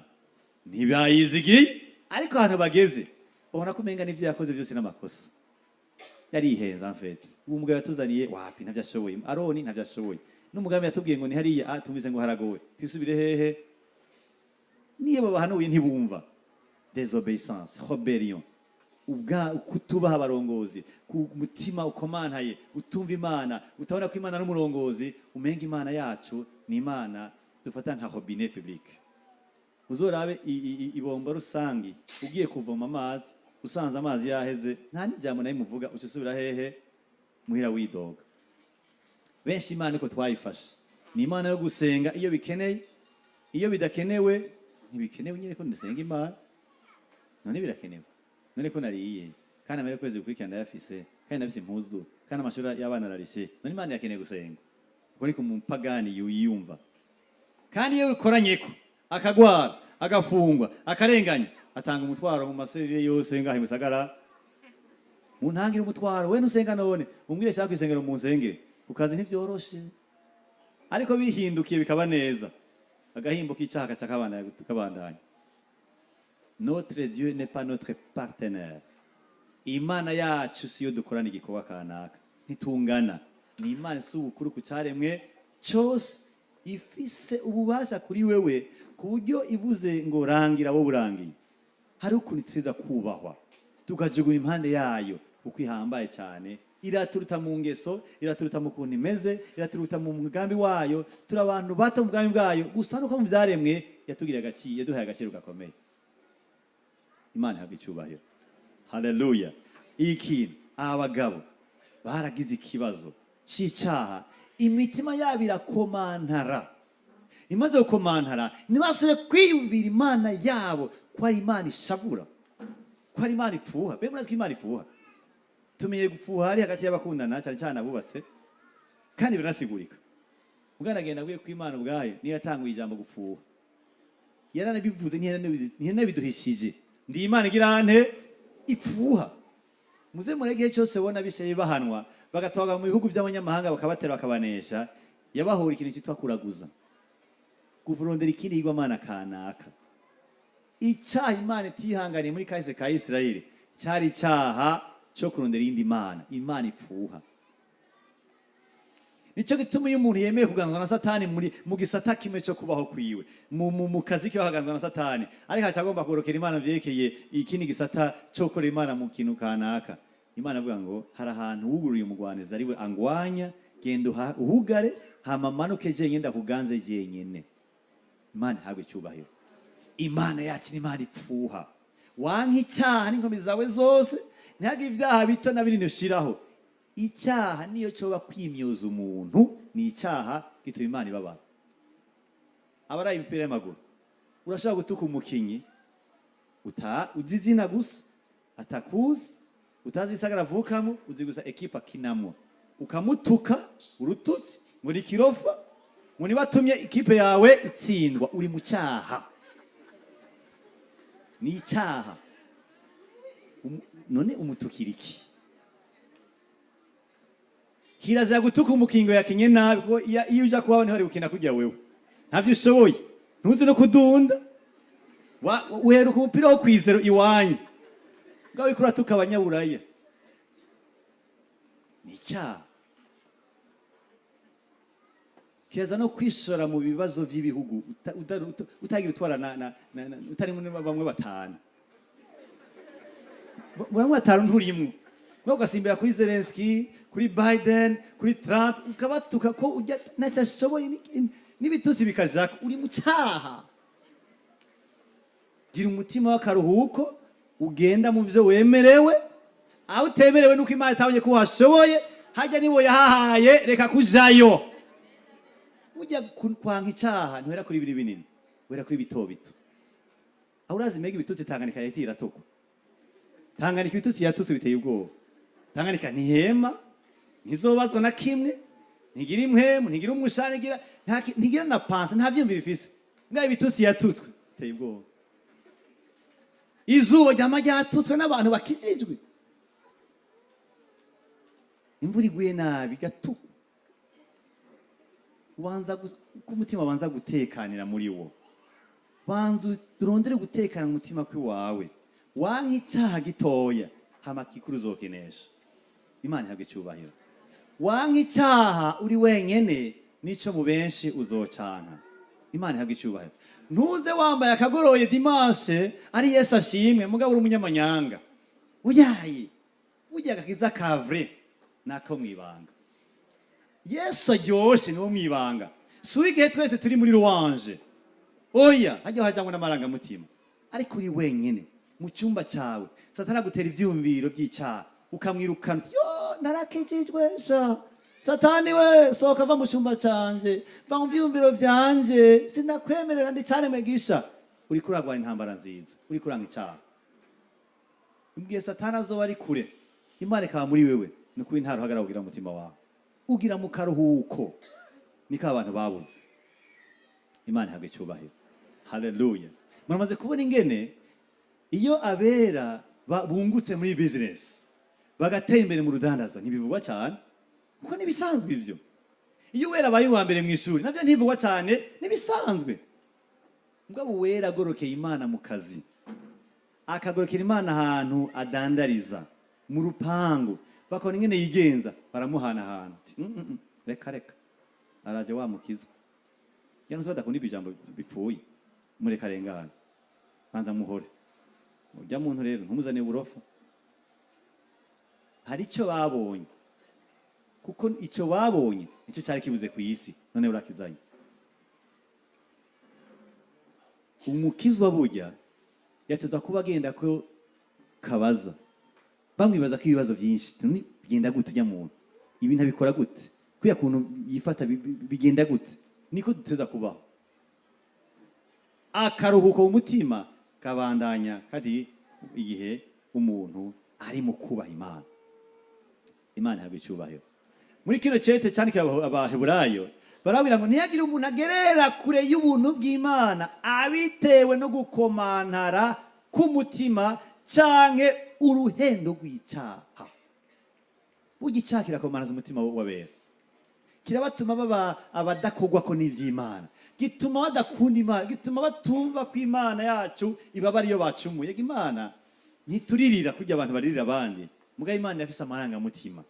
ntibayizigiye, ariko ahantu bageze babona ko umenga n'ibyo yakoze byose n'amakosa, yarihenze. En fait, uwo mugabo yatuzaniye wapi, ntabyo ashoboye. Aroni ntabyo ashoboye, n'umugambi yatubwiye ngo ni hariya, ah, tumvise ngo haragowe, twisubire hehe? Niyo babahanuye ntibumva. Désobéissance, rébellion, ubwa kutubaha abarongozi, ku mutima ukomantaye, utumva Imana, utabona ko Imana ari umurongozi. Umenga Imana yacu ni Imana dufata nka robinet public. Uzorabe ibomba rusangi, ugiye kuvoma amazi, usanze amazi yaheze, nta n'ijambo nayo muvuga, uca usubira hehe? Muhira, widoga. Benshi Imana iko twayifashe, ni Imana yo gusenga iyo bikeneye, iyo bidakenewe ntibikenewe nyine ko dusenga Imana. None birakenewe? None ko nariye, kandi amara kwezi gukurikirana ndayafise, kandi ndafise impuzu, kandi amashuri y'abana ararishe, none Imana irakeneye gusenga? Uko niko umupagani yiyumva. Kandi iyo bikoranyeko akagwara, agafungwa, akarenganya, atanga umutwaro mu maserire yose ngaho imusagara: "Muntangire umutwaro, we nusenga none umbwire shaka kwisengero mu nsenge ku kazi ntibyoroshe." Ariko bihindukiye bikaba neza, agahimbo k'icyaha kaca kabandanya kabandanya. Notre Dieu n'est pas notre partenaire. Imana yacu siyo dukorana igikorwa kanaka, ntitungana. Ni Imana si ubukuru ku cyaremwe cyose, ifise ububasha kuri wewe, ku buryo ivuze ngo rangira, wowe urangiye. Hari ukuntu itwiza kubahwa, tukajugunya impande yayo, kuko ihambaye cyane. Iraturuta mu ngeso, iraturuta mu kuntu imeze, iraturuta mu mugambi wayo. Turi abantu bato mu mugambi bwayo gusa, nuko mu byaremwe yatugiriye agaciro, yaduhaye agaciro gakomeye. Imana ihabwa icyubahiro. Haleluya! Ikintu aba bagabo baragize ikibazo cy'icyaha, imitima yabo irakomantara. Imaze gukomantara, ntibasubire kwiyumvira Imana yabo ko ari Imana ishavura, ko ari Imana ifuha. Mbega murazi ko Imana ifuha? Tumenye gufuha hari hagati y'abakundana, cyane cyane abubatse, kandi biranasigurika. Ubwanagenda aguye ku Imana ubwayo niyo yatanguye ijambo gufuha, yaranabivuze, ntiyanabiduhishije: "Ndi Imana igira nte? Ipfuha." Muze muri igihe cyose ubona bishe bahanwa, bagatwaga mu bihugu by'abanyamahanga, bakabatera, bakabanesha, yabahora ikintu cyitwa kuraguza, kuvurondera ikindi higwamana kanaka. Icyaha Imana itihanganiye muri kahise ka Isirayeli cyari icyaha cyo kurondera iyindi mana. Imana ipfuha. Nicyo gituma iyo umuntu yemeye kuganzwa na Satani muri mu gisata kimwe cyo kubaho kwiwe, mu kazi kiwe akaganzwa na Satani, ariko aca agomba korokera Imana vyerekeye ikindi gisata cyo gukora Imana mu kintu kanaka, Imana avuga ngo hari ahantu wuguruye umugwanizi ariwe angwanya, genda uhugare, hama manuke jenyine ndakuganze jenyine. Imana ihabwe icyubahiro. Imana yacu ni Imana ipfuha. Wanka icyaha n'inkomezi zawe zose, ntihagire ibyaha bito na binini ushiraho. Icyaha niyo cyoba kwimyoza umuntu ni icyaha gituma Imana ibabara. Abaraye imipira y'amaguru, urashobora gutuka umukinyi uta uzi izina gusa, atakuzi, utazi isagara avukamo, uzi gusa ekipa akinamo, ukamutuka urututsi ngo ni kirofa, ngo nibatumye ikipe yawe itsindwa. Uri mu cyaha, ni icyaha. None umutukira iki? Kirazira gutuka umukingo yakinye nabi, kuko iyo uja kubaho ntibari gukina kurya wewe ntavyo ushoboye, ntuzi no kudunda. Uheruka umupira wo kwizero iwanyu, ngaho uriko uratuka abanyaburaya, ni icyaha. Kirazira no kwishora mu bibazo vy'ibihugu utagira utwara utari muri bamwe batanu, bamwe batanu nturimwo, nawe ugasimbira kuri Zelensky, kuri Biden, kuri Trump, ukabatuka ko ujya ntacyo ashoboye, n'ibitutsi bikajako, uri mu cyaha. Gira umutima w'akaruhuko, ugenda mu byo wemerewe. Aho utemerewe nuko Imana itabonye ko washoboye hajya, nibo yahahaye, reka kujayo. Ujya kwanka icyaha ntuhera kuri biri binini, uhera kuri bito bito. Aho urazi mbega ibitutsi Tanganyika yahita iratukwa. Tanganyika ibitutsi yatutse biteye ubwoba. Tanganyika ntihema, ntizobazwa na kimwe, ntigira impwemu, ntigira umushana, ntigira ntigira na pensée, nta vyiyumviro ifise. Ngaho ibitutsi yatutswe biteye ubwoba. Izuba ryama ryatutswe n'abantu bakijijwe. Imvura iguye nabi igatukwa. Ubanza ko umutima abanza gutekanira muri wo. Banza urondere gutekana mu mutima kw'iwawe, wanka icyaha gitoya, hama kikuru uzokinesha. Imana ihabwa icyubahiro. Wanka icyaha uri wenyene, nico mu benshi uzocanka. Imana ihabwa icyubahiro. Ntuze wambaye akagoroye dimanche ari Yesu ashimwe, mugabo uri umunyamanyanga. Uyaye burya agakiza ka vrai nako mwibanga. Yesu aryoshe niwo mwibanga, si uw'igihe twese turi muri louange. Oya, hajya hajyangwa n'amarangamutima, ariko uri wenyine mu cyumba cyawe, Satani agutera ivyumviro by'icyaha, ukamwirukana uti: "Yo, narakijijwe sha! Satani we, sohoka, va mu cyumba canje, va mu vyumviro vyanje, sinakwemerera, ndi cyane gisha." Uriko uragwana intambara nziza, uriko uranga icyaha. Mbwiye, Satani azoba ari kure, Imana ikaba muri wewe, ni ukuri nta ruhagarara ugira mu mutima wawe, ugira mu karuhuko. Niko abantu babuze. Imana ihabwa icyubahiro. Haleluya! Muramaze kubona ingene iyo abera bungutse muri business, bagatera imbere mu rudandaza, ntibivugwa cyane kuko ntibisanzwe ibyo. Iyo uwera abaye uwa mbere mu ishuri, nabyo ntibivugwa cyane, ntibisanzwe. Mugabo uwera agorokeye Imana mu kazi, akagorokera Imana ahantu adandariza, mu rupangu, bakabona ingene yigenza, baramuhanahana. Ati, Reka reka, araje wa mukizwa." Yanze badakunda ijambo bipfuye, mureka arengana, banza muhore ujya muntu rero, ntumuzane uburofa. Hari icyo babonye, kuko icyo babonye nicyo cyari kibuze ku isi, none urakizanye. Umukizwa burya yateza kuba agenda ko kabaza, bamwibaza ko ibibazo byinshi. Tuni bigenda gute? Ujya muntu ibintu abikora gute? Kuriya kuntu yifata bigenda gute? Niko duteza kubaho. Akaruhuko mu mutima kabandanya kadi igihe umuntu ari mu kubaha Imana. Imana ihabwa icyubahiro. Muri kino cete cyandikiwe Abaheburayo, barabwira ngo ntihagire umuntu agerera kure y'ubuntu bw'Imana abitewe no gukomantara k'umutima canke uruhendo rw'icyaha. Burya icyaha kirakomanaza umutima w'abera, kirabatuma baba abadakogwako n'ivy'Imana, gituma badakunda Imana, gituma batumva ko Imana yacu ibaba ariyo bacumuye. Ega Imana ntituririra kurya abantu baririra abandi, mugabo Imana irafise amarangamutima.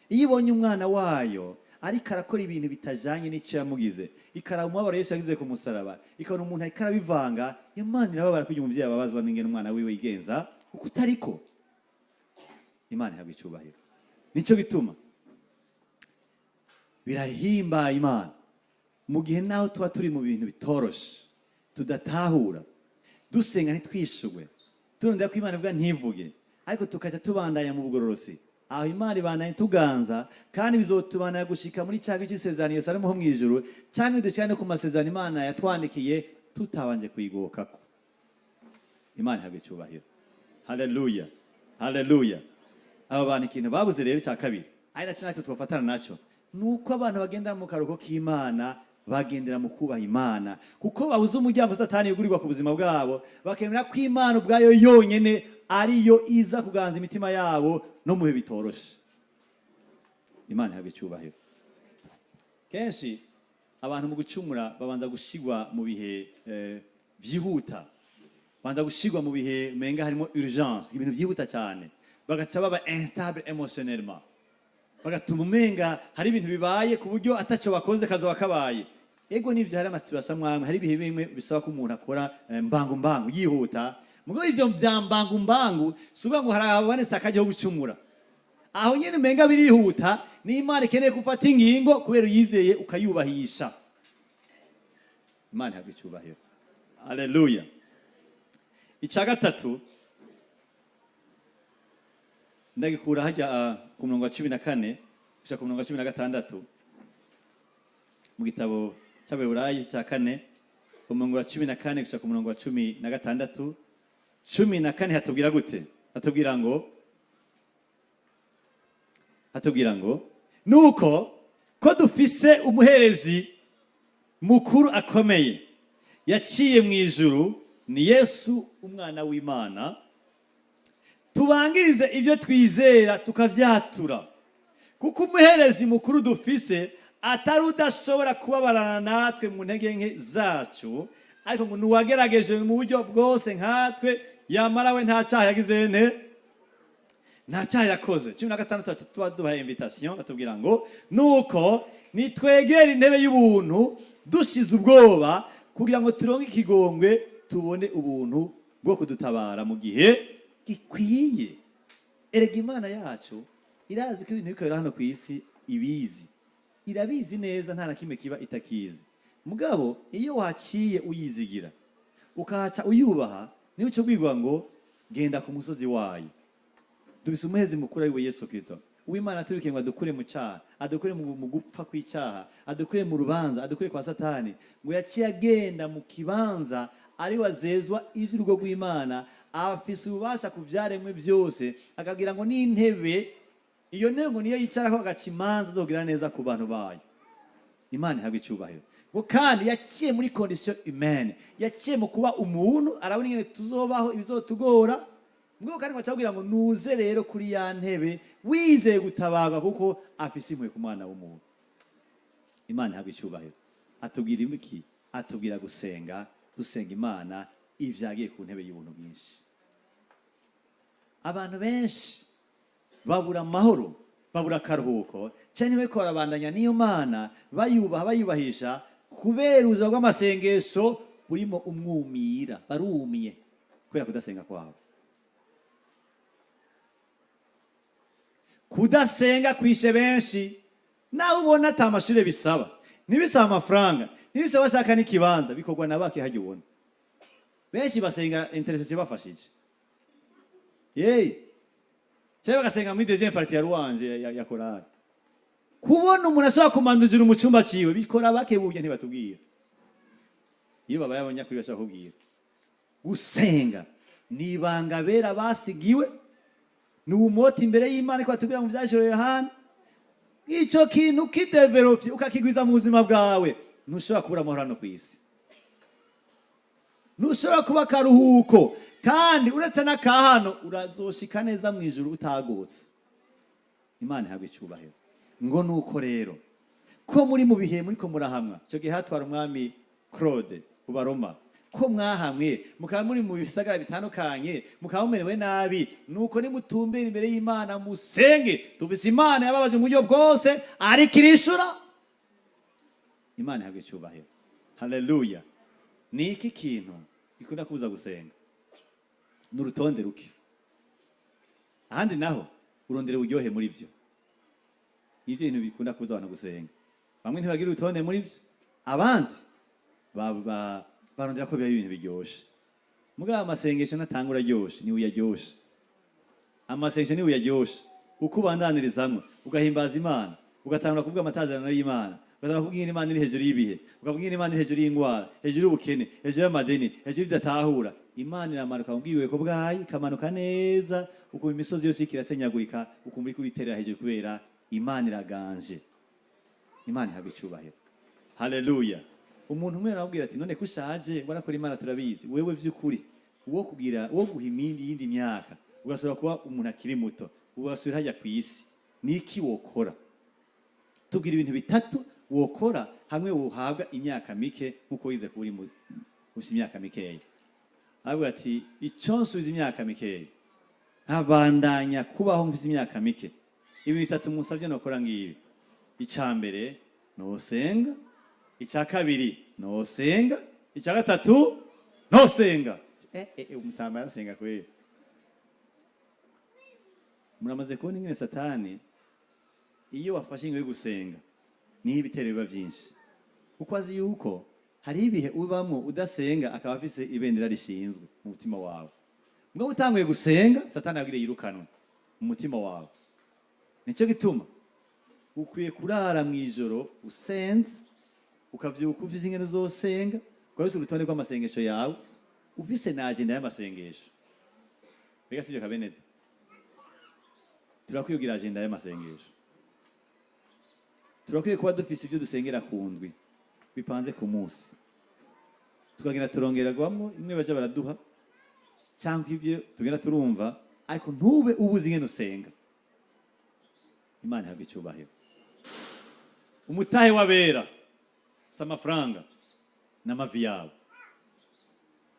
Iyo ibonye umwana wayo ariko arakora ibintu bitajanye n'icyo yamugize, ikaraba umubabaro Yesu yagize ku musaraba, ikabona umuntu ariko arabivanga, iyo Mana irababara kugira umuvyeyi ababazwa n'ingene umwana wiwe yigenza uko utariko. Imana ihabwa icubahiro. Nico gituma birahimbaye Imana mu gihe naho tuba turi mu bintu bitoroshe, tudatahura, dusenga ntitwishugwe, turondera ko Imana ivuga ntivuge, ariko tukaca tubandanya mu bugororosi, aho Imana ibandanya tuganza, kandi bizotubandanya gushika muri cya gice cy'isezerano Yerusalemu ho mu ijuru, cyangwa dushika no ku masezerano Imana yatwandikiye tutabanje kuyigokako. Imana ihabwa icyubahiro. Haleluya, haleluya. Aba bantu ikintu babuze rero cya kabiri, ari nacyo nacyo tubafatana naco, ni uko abantu bagenda mu karuhuko k'Imana bagendera mu kubaha Imana, kuko babuze umuryango Satani yugurirwa ku buzima bwabo, bakemera ko Imana ubwayo yonyene ariyo iza kuganza imitima yabo no mu bihe bitoroshe. Imana ihabwa icyubahiro. Kenshi abantu mu gucumura babanza gushigwa mu bihe vyihuta, banza gushigwa mu bihe umenga harimo urgence, ibintu vyihuta cyane, bagaca baba instable émotionnellement, bagatuma umenga hari ibintu bibaye ku buryo ataco bakoze kazoba kabaye. Ego nivyo, hari ama situations amwe, hari ibihe bimwe bisaba ko umuntu akora mbangu mbangu, yihuta. Mugabo ivyo bya mbangu mbangu si ukuvuga ngo hari abonetse akajya ho gucumura. Aho nyine umenga birihuta, n'Imana ikeneye gufata ingingo kubera uyizeye ukayubahisha. Imana ihabwa icyubahiro. Haleluya. Icya gatatu ndagikura hajya ku murongo wa 14 gushika ku murongo wa 16 mu gitabo cy'Abaheburayo cya kane, umurongo wa 14 gushika ku murongo wa 16. 14 hatubwira gute? Hatubwira ngo nuko ko dufise umuherezi mukuru akomeye yaciye mu ijuru, ni Yesu umwana w'Imana, tubangirize ibyo twizera tukavyatura, kuko umuherezi mukuru dufise atari udashobora kubabarana natwe mu ntege nke zacu, ariko ngo nuwagerageje mu buryo bwose nkatwe, yamara we nta cyaha yagize, nte nta cyaha yakoze. 16 tuba duhaye invitation, batubwira ngo nuko nitwegere intebe y'ubuntu dushize ubwoba, kugira ngo turonke ikigongwe, tubone ubuntu bwo kudutabara mu gihe gikwiye. Erega Imana yacu irazi ko ibintu bikorera hano ku isi, ibizi, irabizi neza, nta na kimwe kiba itakizi. Mugabo iyo waciye uyizigira, ukahaca uyubaha, niyo uca ubwirwa ngo genda ku musozi wayo. Dufise umuherezi mukuru ari we Yesu Kristo uw'Imana turikiye ngo adukure mu cyaha, adukure mu gupfa kw'icyaha, adukure mu rubanza, adukure kwa Satani. Ngo yaciye agenda mu kibanza ari wazezwa iby'urugo rw'Imana, afise ububasha ku vyaremwe byose, akabwira ngo n'intebe, iyo ntebe ngo niyo yicarako agaca imanza zogira neza ku bantu bayo. Imana ihabwa icyubahiro. Ngo kandi yaciye muri condition humaine, yaciye mu kuba umuntu, arabona ingene tuzobaho, ibizotugora. Ngo kandi ngo acabwira ngo nuze rero kuri ya ntebe wizeye gutabarwa, kuko afise impuhwe ku mwana w'umuntu. Imana ihabwa icyubahiro. Atubwira iki? Atubwira gusenga, dusenga Imana ivyagiye ku ntebe y'ubuntu bwinshi. Abantu benshi babura amahoro, babura akaruhuko, cyane bariko barabandanya n'iyo Mana bayubaha, bayubahisha, kubera ubuzima bw'amasengesho burimo umwumira, barumiye kubera kudasenga kwabo. Kudasenga kwishe benshi. Nawe ubona ata mashure bisaba, ntibisaba amafaranga, ntibisaba bashaka n'ikibanza, bikorwa na bake. Hajya ubona benshi basenga intercession bafashije yeee, cyangwa bagasenga muri deuxième partie ya louange ya chorale. Kubona umuntu ashobora kumanduzira mu cyumba ciwe, bikora bake. Burya ntibatubwira iyo babaye abanyakuri bashobora kubwira. Gusenga ni ibanga bera basigiwe. Ni umota imbere y'Imana, ko batubwira mu Byahishuriwe Yohana. Icyo kintu kidevelopye, ukakigwiza mu buzima bwawe, ntushobora kubura amahoro hano ku isi, ntushobora kuba akaruhuko. Kandi uretse n'aka hano, urazoshika neza mu ijuru utagotse. Imana ihabwa icyubahiro. Ngo nuko rero ko muri mu bihe muri ko murahamwa, icyo gihe hatwara umwami Claude ku Baroma, ko mwahamwe mukaba muri mu bisagara bitandukanye, mukaba mumerewe nabi, nuko nimutumbera imbere y'Imana musenge. Tuvise Imana yababaje mu buryo bwose, ariko irishura. Imana ihabwa icyubahiro. Haleluya! Ni iki kintu gikunda kubuza gusenga? Ni urutonde ruke. Ahandi naho urondera uburyohe muri byo. Nibyo bintu bikunda kubuza abantu gusenga. Bamwe ntibagira urutonde muri byo, abandi barondera ko biba ibintu biryoshe. Mugabo amasengesho ntatanga uraryoshe, niwe uyaryoshe. Amasengesho niwe uyaryoshe. Uko ubandanirizamwo, ugahimbaza Imana, ugatangura kuvuga amatazerano y'Imana, ugatangura kuvuga ingene Imana iri hejuru y'ibihe, ukavuga ingene Imana iri hejuru y'indwara, hejuru y'ubukene, hejuru y'amadeni, hejuru y'ibyo. Imana iramanuka mu bwibeko bwayo, ikamanuka neza, ukumva imisozi yose iriko irasenyagurika, ukumva iriko uriterera hejuru, kubera Imana iraganje. Imana ihabwa icyubahiro. Haleluya! Umuntu umwe aramubwira ati: "None ko ushaje, warakora Imana turabizi, wewe by'ukuri uwo kugira uwo guha imindi yindi myaka, ugasubira kuba umuntu akiri muto, ugasubira hajya ku isi, niki wokora? Tubwira ibintu bitatu wokora hamwe wohabwa imyaka mike nkuko wize kuba uri ufise imyaka mikeya." Aravuga ati: "Icyo nsubiza imyaka mikeya, nkabandanya kubaho mfise imyaka mike, ibintu bitatu musabye nokora ngibi: icya mbere nosenga, icya kabiri nosenga, icya gatatu nosenga." Umutama yarasenga kweli. Muramaze kubona ingene Satani, iyo wafashe ingingo yo gusenga, niho ibitero biba byinshi, kuko azi yuko hari ibihe ubamo udasenga, akaba afise ibendera rishinzwe mu mutima wawe. Mugabo utanguye gusenga, Satani yabwiriye yirukanwe mu mutima wawe. Nicyo gituma ukwiye kurara mu ijoro usenze, ukavyuka ufise ingene uzosenga, ukaba ufise urutonde rw'amasengesho yawe, ufise na agenda y'amasengesho. Mbega sivyo kabenede? Turakwiye kugira agenda y'amasengesho. Turakwiye kuba dufise ibyo dusengera ku ndwi bipanze ku munsi, tukagenda turongeragwamwo imwe baja baraduha cyangwa ibyo tugenda turumva, ariko ntube ubuze ingene usenga. Imana ihabwa icyubahiro. Umutahe w'abera si amafaranga n'amavi yabo.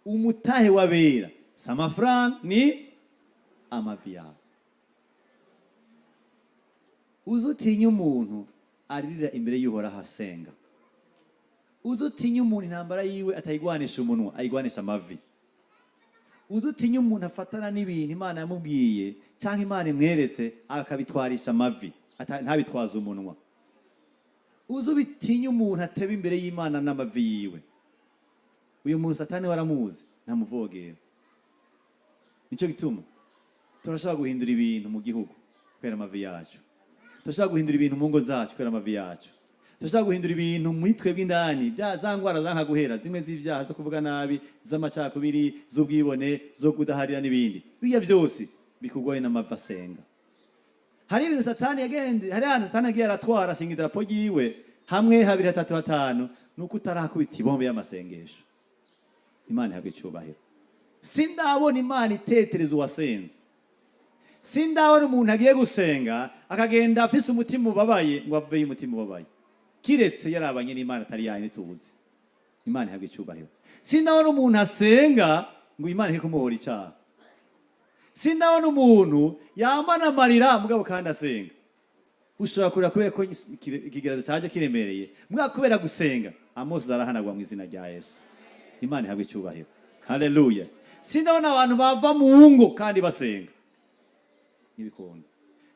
Umutahe w'abera si amafaranga, ni amavi yabo. Uze utinye umuntu aririra imbere y'Uhoraho asenga. Uze utinye umuntu intambara yiwe atayigwanisha umunwa, ayigwanisha amavi. Uze utinye umuntu afatana n'ibintu Imana yamubwiye cyangwa Imana imweretse, akabitwarisha amavi, ntabitwaze umunwa. Uze ubitinye umuntu ateba imbere y'Imana n'amavi yiwe. Uyu muntu Satani waramuzi, ntamuvogera. Nicyo gituma turashobora guhindura ibintu mu gihugu kubera amavi yacu. Turashobora guhindura ibintu mu ngo zacu kubera amavi yacu. Turashobora guhindura ibintu muri twebwe indani, bya za ngwara zanka guhera, zimwe z'ibyaha, zo kuvuga nabi, z'amacakubiri, z'ubwibone, zo kudaharira n'ibindi. Bijya byose bikugwaye n'amavi asenga. Hari ibintu Satani yagende, hari ahantu Satani yagiye aratwara, asinga idarapo ryiwe hamwe, habiri, hatatu, hatanu, nuko utarakubita ibombe y'amasengesho. Imana ihabwa icyubahiro. Sindabona Imana itetereza uwasenze. Sindabona umuntu agiye gusenga akagenda afise umutima ubabaye ngo aveyo umutima ubabaye, kiretse yarabanye n'Imana atari yanyu tuzi. Imana ihabwa icyubahiro. Sindabona umuntu asenga ngo Imana ihe kumuhora icyaha. Sindabona umuntu yambana amarira mugabo kandi asenga. Ushobora kurira kubera ko ikigeragezo cyaje kiremereye, mugabo kubera gusenga amosozi arahanagwa mu izina rya Yesu. Imana ihabwa icyubahiro. Haleluya! Sindabona abantu bava mu ngo kandi basenga, ntibikunda.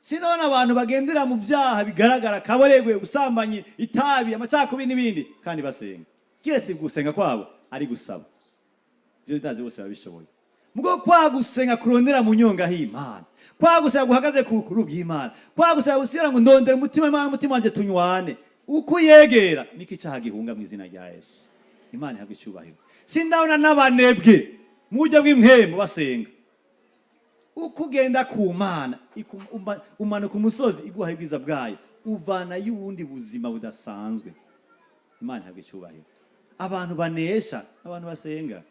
Sindabona abantu bagendera mu byaha bigaragara, kaboregwe, ubusambanyi, itabi, amacakubiri n'ibindi, kandi basenga, kiretse gusenga kwabo ari gusaba. Ibyo bitazi bose babishoboye. Mugo kwa gusenga kurondera mu nyonga h'Imana, kwa gusenga guhagaze ku bukuru bw'Imana, kwa gusenga gusubira ngo ndondere umutima w'Imana, umutima wanje tunywane, uko uyegera niko icyaha gihunga mu izina rya Yesu. Imana ihabwa icyubahiro. Sindabona n'abanebwe mu buryo bw'impwemu basenga. Uko ugenda ku Mana, umanuka umusozi iguha ubwiza bwayo, uvanayo ubundi buzima budasanzwe. Imana ihabwa icyubahiro. Abantu banesha, abantu basenga.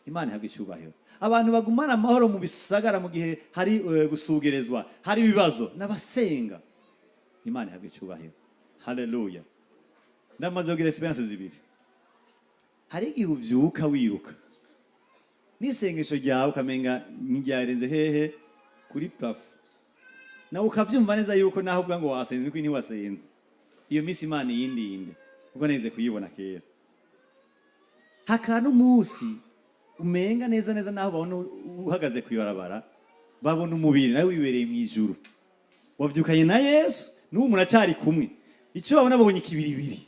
Imana ihabwa icyubahiro. Abantu bagumana amahoro mu bisagara mu gihe hari gusugerezwa, hari ibibazo, n'abasenga. Imana ihabwa icyubahiro. Haleluya! Ndamaze kugira experience zibiri. Hari igihe uvyuka wiruka n'isengesho ryawe, ukamenga ntiryarenze hehe kuri plafond, nawe ukavyumva neza yuko naho uvuga ngo wasenze, niko ntiwasenze. Iyo minsi Imana iyindinde, kuko nigeze kuyibona kera. Hakaba n'umunsi umenga neza neza naho babona uhagaze kw'ibarabara, babona umubiri, nawe wibereye mu ijuru, wavyukanye na Yesu, n'ubu muracyari kumwe. Icyo babona, babonye ikibiribiri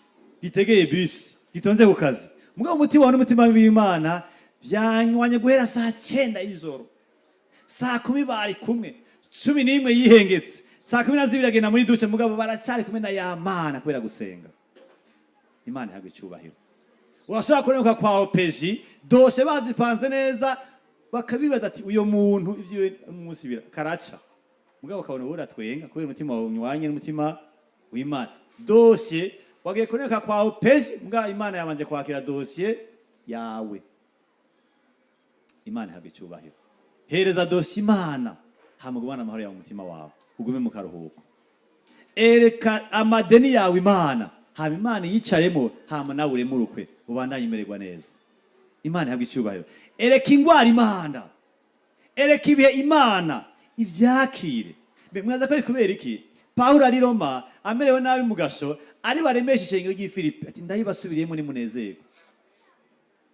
gitegeye bisi, gitonze ku kazi, mugabo umutima wawe n'umutima w'Imana vyanywanye guhera saa 9 y'ijoro. Saa 10 bari kumwe, 11 yihengetse, saa 12 agenda muri douche, mugabo baracyari kumwe na ya Mana kubera gusenga. Imana ihabwa icyubahiro. Urashobora kurenguka kwa OPJ, dossier bazipanze neza, bakabibaza ati: "Uyo muntu ivyiwe umunsi bira karaca," mugabo ukabona wowe uratwenga kubera umutima wawe unywanye n'umutima w'Imana. Dossier wagiye kuneka kwa OPJ, mugabo Imana yabanje kwakira dossier yawe. Imana ihabwa icyubahiro. Hereza dossier Imana, hama ugumane amahoro yawe mu mutima wawe, ugume mu karuhuko. Ereka amadeni yawe Imana, hama Imana yicaremo, hama nawe uremurukwe, ubandanye umererwa neza. Imana ihabwa icyubahiro. Ereka ingwara Imana, ereka ibihe Imana, ivyakire. Mbe mwaza ko ari kubera iki Pawulo ari Roma amerewe nabi mu gasho, ari baremesha ishengero ry'i Filipi ati: "Ndayibasubiriyemo, nimunezerwe,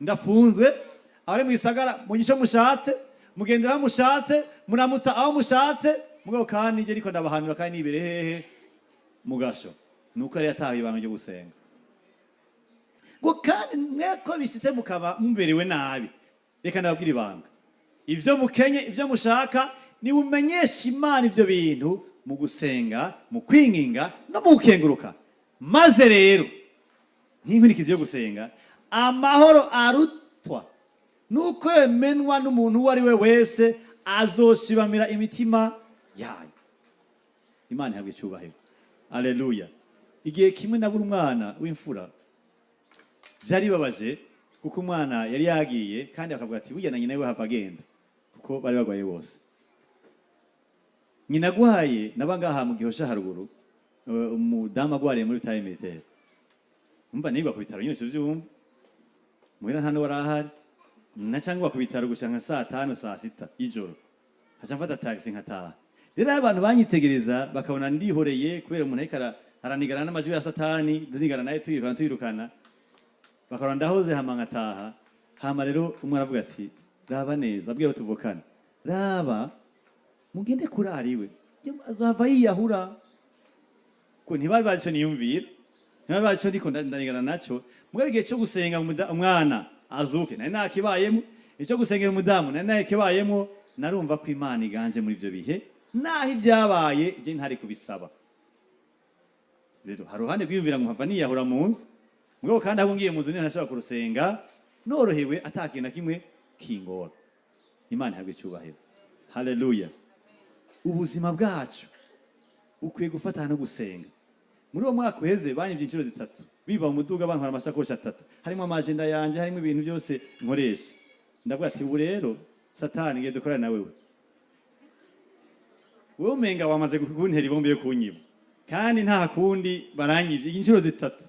ndafunzwe, abari mu gisagara mu gice mushatse mugendera aho mushatse, muramutsa aho mushatse, mugabo kandi je ariko ndabahanura kandi nibere hehe? Mu gasho." Nuko yari yataye ibanga ryo gusenga. Ngo kandi mwe ko bishitse mukaba muberewe nabi, reka ndababwira ibanga: ivyo mukenye, ivyo mushaka, niumenyesha Imana ivyo bintu mu gusenga, mu kwinginga no mu gukenguruka. Maze rero nk'inkurikizi yo gusenga, amahoro arutwa nuko yemenwa n'umuntu uwo ari we wese azoshibamira imitima yayo. Imana ihabwa icyubahiro. Aleluya! Igihe kimwe nabura umwana w'imfura, byari bibabaje, kuko umwana yari yagiye kandi bakavuga ati: "Burya na nyina we hava agenda," kuko bari barwaye bose. Nyina agwaye, naba ngaha mu Gihosha haruguru, umudamu agwariye muri bitaye militaire, umva nigwa ku bitaro nyine vyumva muhira nta n'uwari ahari, na cyangwa ku bitaro gushika nka saa 5, saa 6 y'ijoro, haca mfata taxi nkataha. Rero abantu banyitegereza bakabona ndihoreye kubera umuntu ariko aranigana n'amajwi ya Satani, tunigana naye, tuyirukana tuyirukana, bakabona ndahoze, hama nkataha. Hama rero umwe aravuga ati: "Raba neza," abwira tuvukana, "raba mugende kurara iwe, azava yiyahura," ko ntibari bazi ico niyumvira, ntibari bazi ico ndiko ndanigana naco. Mugabo igihe cyo gusenga umwana azuke nari nakibayemo, icyo gusengera umudamu nari nakibayemo. Narumva ko Imana iganje muri ibyo bihe, naho ibyabaye je ntari kubisaba. Rero hari uruhande rwiyumvira ngo mpava niyahura mu nzu, mugabo kandi aho ngiye mu nzu niho ntashobora kurusenga norohewe, ata kintu na kimwe kingora. Imana ihabwe icyubahiro. Haleluya! Ubuzima bwacu bukwiye gufatana no gusenga. Muri uwo mwaka uheze banyibye inshuro zitatu, biba umuduga, bantwara amashakoshi atatu, harimo amajenda yanje, harimo ibintu byose nkoresha. Ndavuga ati: "Ubu rero Satani ngiye dukorana na wewe. Wewe umenga wamaze kuntera ibombe yo kunyiba, kandi nta kundi, baranyivye inshuro zitatu.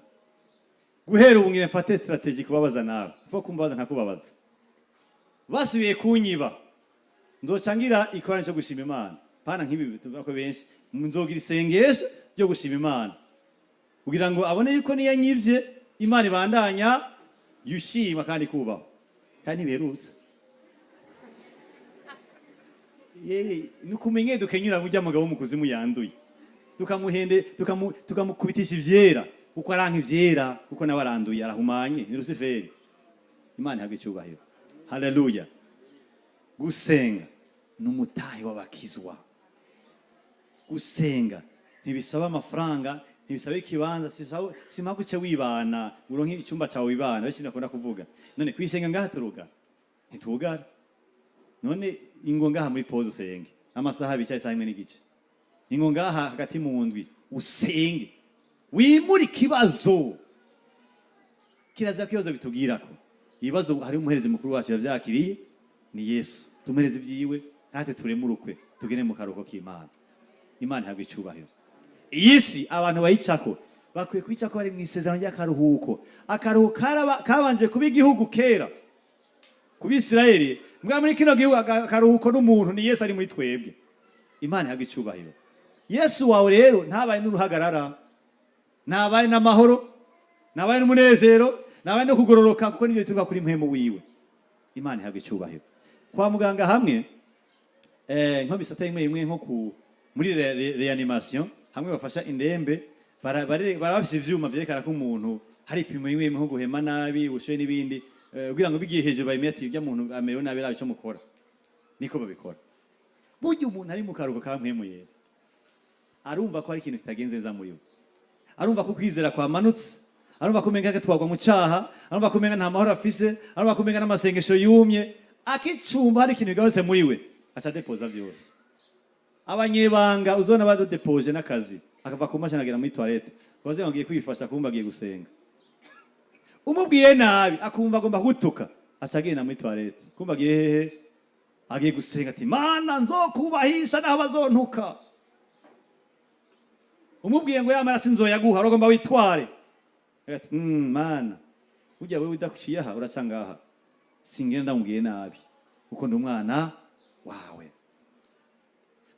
Guhera ubu ngiye mfate strategy kubabaza nawe, faut kumbabaza nkakubabaza. Basubiye kunyiba, nzoca ngira ikorane cyo gushima Imana, pana nk'ibi tuvuga ko benshi, nzogira isengesho ryo gushima Imana kugira ngo abone yuko niyo nyivye Imana ibandanya yushima kandi kubaho." Kandi ntibiherutse. Ye nukumenye dukenyura mujya mugabo mu kuzimu yanduye, tukamuhende, tukamukubitisha ivyera, kuko aranka ivyera, kuko nawe aranduye, arahumanye, ni Rusiferi. Imana ihabwe icyubahiro. Haleluya! Gusenga ni umutahe w'abakizwa. Gusenga ntibisaba amafaranga, ntibisaba ikibanza, simpaka uce wibana, uronke icyumba cyawe wibana. Benshi ndakunda kuvuga: "None kwisenga ngaha turugara?" Ntitugara. None ingo ngaha muri pause usenge. Amasaha 2 cyangwa isaha 1:30. Ingo ngaha hagati mu ndwi usenge, wimure ikibazo. Kirazira ko ibibazo bitubwirako ibibazo. Hari umuherezi mukuru wacu yavyakiriye, ni Yesu. Tumuhereze ibyiwe, natwe turemurukwe, tugene mu karuhuko k'Imana. Imana ihabwa icubahiro. Iyi si abantu bayicako bakwiye kwicako bari mu isezerano ry'akaruhuko. Akaruhuko kabanje kuba igihugu kera ku Bisirayeli. Mbwa muri kino gihugu akaruhuko n'umuntu ni Yesu ari muri twebwe. Imana ihabwa icubahiro. Yesu wawe rero ntabaye n'uruhagarara, ntabaye n'amahoro, ntabaye n'umunezero, ntabaye no kugororoka, kuko nibyo bituruka kuri mpwemu wiwe. Imana ihabwa icubahiro. Kwa muganga hamwe nko bisata bimwe bimwe, nko ku muri réanimation, hamwe bafasha indembe, bara bafise ivyuma vyerekana ko umuntu hari ipimo bimwe bimwe, nko guhema nabi, ubushuhe n'ibindi, kugira ngo bigiye hejuru babimenye ati urya muntu amerewe nabi, rabe ico mukora. Niko babikora. Burya umuntu ari mu karuhuko ka mpwemu yera arumva ko hari ikintu kitagenze neza muri we, arumva ko kwizera kwamanutse, arumva ko umenga agatwarwa mu cyaha, arumva ko umenga nta mahoro afise, arumva ko umenga n'amasengesho yumye. Akicumba hari ikintu bigarutse muri we, aca depoza byose. Abanyebanga uzona badodepoje n'akazi, akava ku mashini agera muri toilette, baze ngo agiye kwifasha, kumva agiye gusenga. Umubwiye nabi akumva agomba gutuka, aca agenda muri toilette, kumva agiye hehe? Agiye gusenga, ati: "Mana, nzokubahisha naho bazontuka." Umubwiye ngo yamara sinzoyaguha, uragomba witware. Ati: "Mana, burya wewe udaciye aha uraca ngaha, singenda ndamubwiye nabi kuko ndi umwana wawe."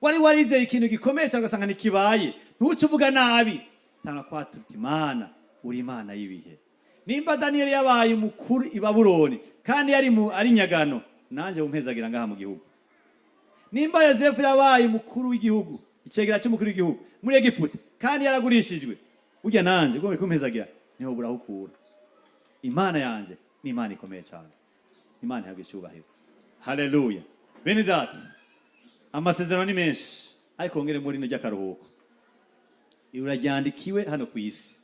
Wari warizeye ikintu gikomeye cyangwa ugasanga ntikibaye, ntuce uvuga nabi. Tanga kwatura uti: "Mana, uri Imana y'ibihe. Nimba Daniyeli yabaye umukuru i Babuloni kandi yari mu ari nyagano, nanjye umpezagira ngaha mu gihugu. Nimba Yozefu yabaye umukuru w'igihugu, icegera cy'umukuru w'igihugu muri Egiputa, kandi yaragurishijwe, burya nanjye ugomba kumpezagira, niho burahukura. Imana yanjye ni Imana ikomeye cyane." Imana ihabwa icyubahiro. Haleluya! Bene data, amasezerano ni menshi, ariko wongere muri rino ry'akaruhuko uraryandikiwe hano ku isi.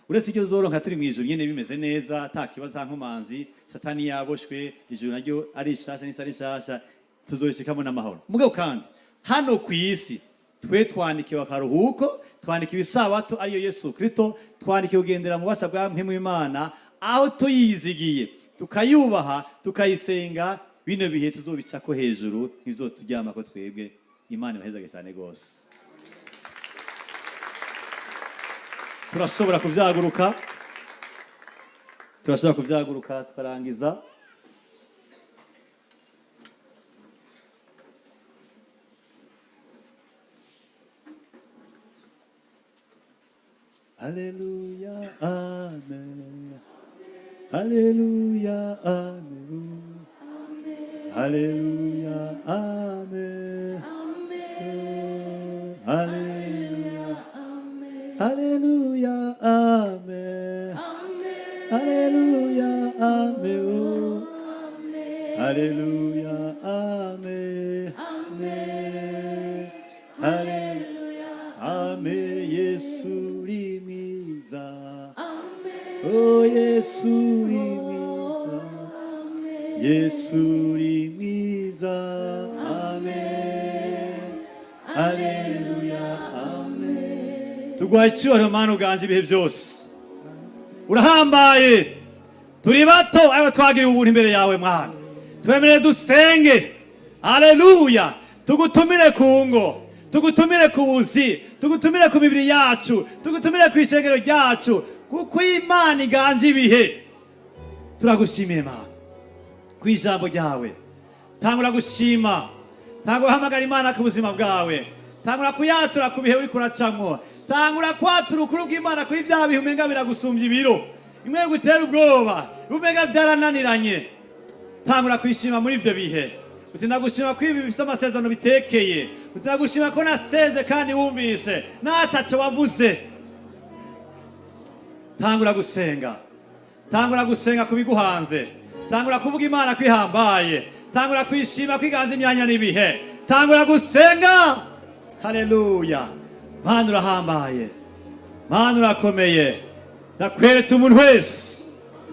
Uretse iryo zoronka turi mu ijuru nyene bimeze neza, ata kibazo, ata nkomanzi, Satani yaboshwe, ijuru naryo ari ishasha n'isi ari ishasha, tuzoshikamo n'amahoro. Mugabo kandi hano ku isi twe twandikiwe akaruhuko, twandikiwe isabato ariyo Yesu Kristo, twandikiwe kugendera mu bubasha bwa mpwemu w'Imana, aho tuyizigiye, tukayubaha, tukayisenga, bino bihe tuzobicako hejuru, ntibizoturyamako twebwe. Imana ibahezage cyane rwose. Turashobora kubyaguruka, turashobora kubyaguruka tukarangiza. Haleluya, amen. Haleluya, amen. Haleluya, amen. Haleluya, haleluya, amen. Haleluya, amen. Haleluya, amen. Haleluya, amen. Yesu uri mwiza. Oh, Yesu uri mwiza. Yesu uri mwiza. Amen. Haleluya, amen. Tuguha icyubahiro, Mana uganje ibihe byose. Urahambaye. Turi bato, ariko twagiriwe ubuntu imbere yawe. Mwana, twemerere dusenge. Haleluya! Tugutumire ku ngo, tugutumire ku buzi, tugutumire ku mibiri yacu, tugutumire ku ishengero ryacu, kuko Imana iganje ibihe. Turagushimiye, Mana, ku ijambo ryawe. Tangura gushima, tangura guhamagara Imana ku buzima bwawe, tangura kuyatura ku bihe uriko uracamwo, tangura kwatura ukuri bw'Imana kuri bya bihe umenga biragusumbya ibiro, imwe gutera ubwoba, umenga byarananiranye. Tangura kwishima muri ibyo bihe, uti: "Ndagushima ko ibi bifite amasezerano bitekeye." Uti: "Ndagushima ko nasenze kandi wumvise n'ataco wavuze." Tangura gusenga, tangura gusenga ku biguhanze, tangura kuvuga Imana kwihambaye, tangura kwishima kwiganza imyanya n'ibihe, tangura gusenga. Haleluya! Mana, urahambaye. Mana, urakomeye. Ndakweretse umuntu wese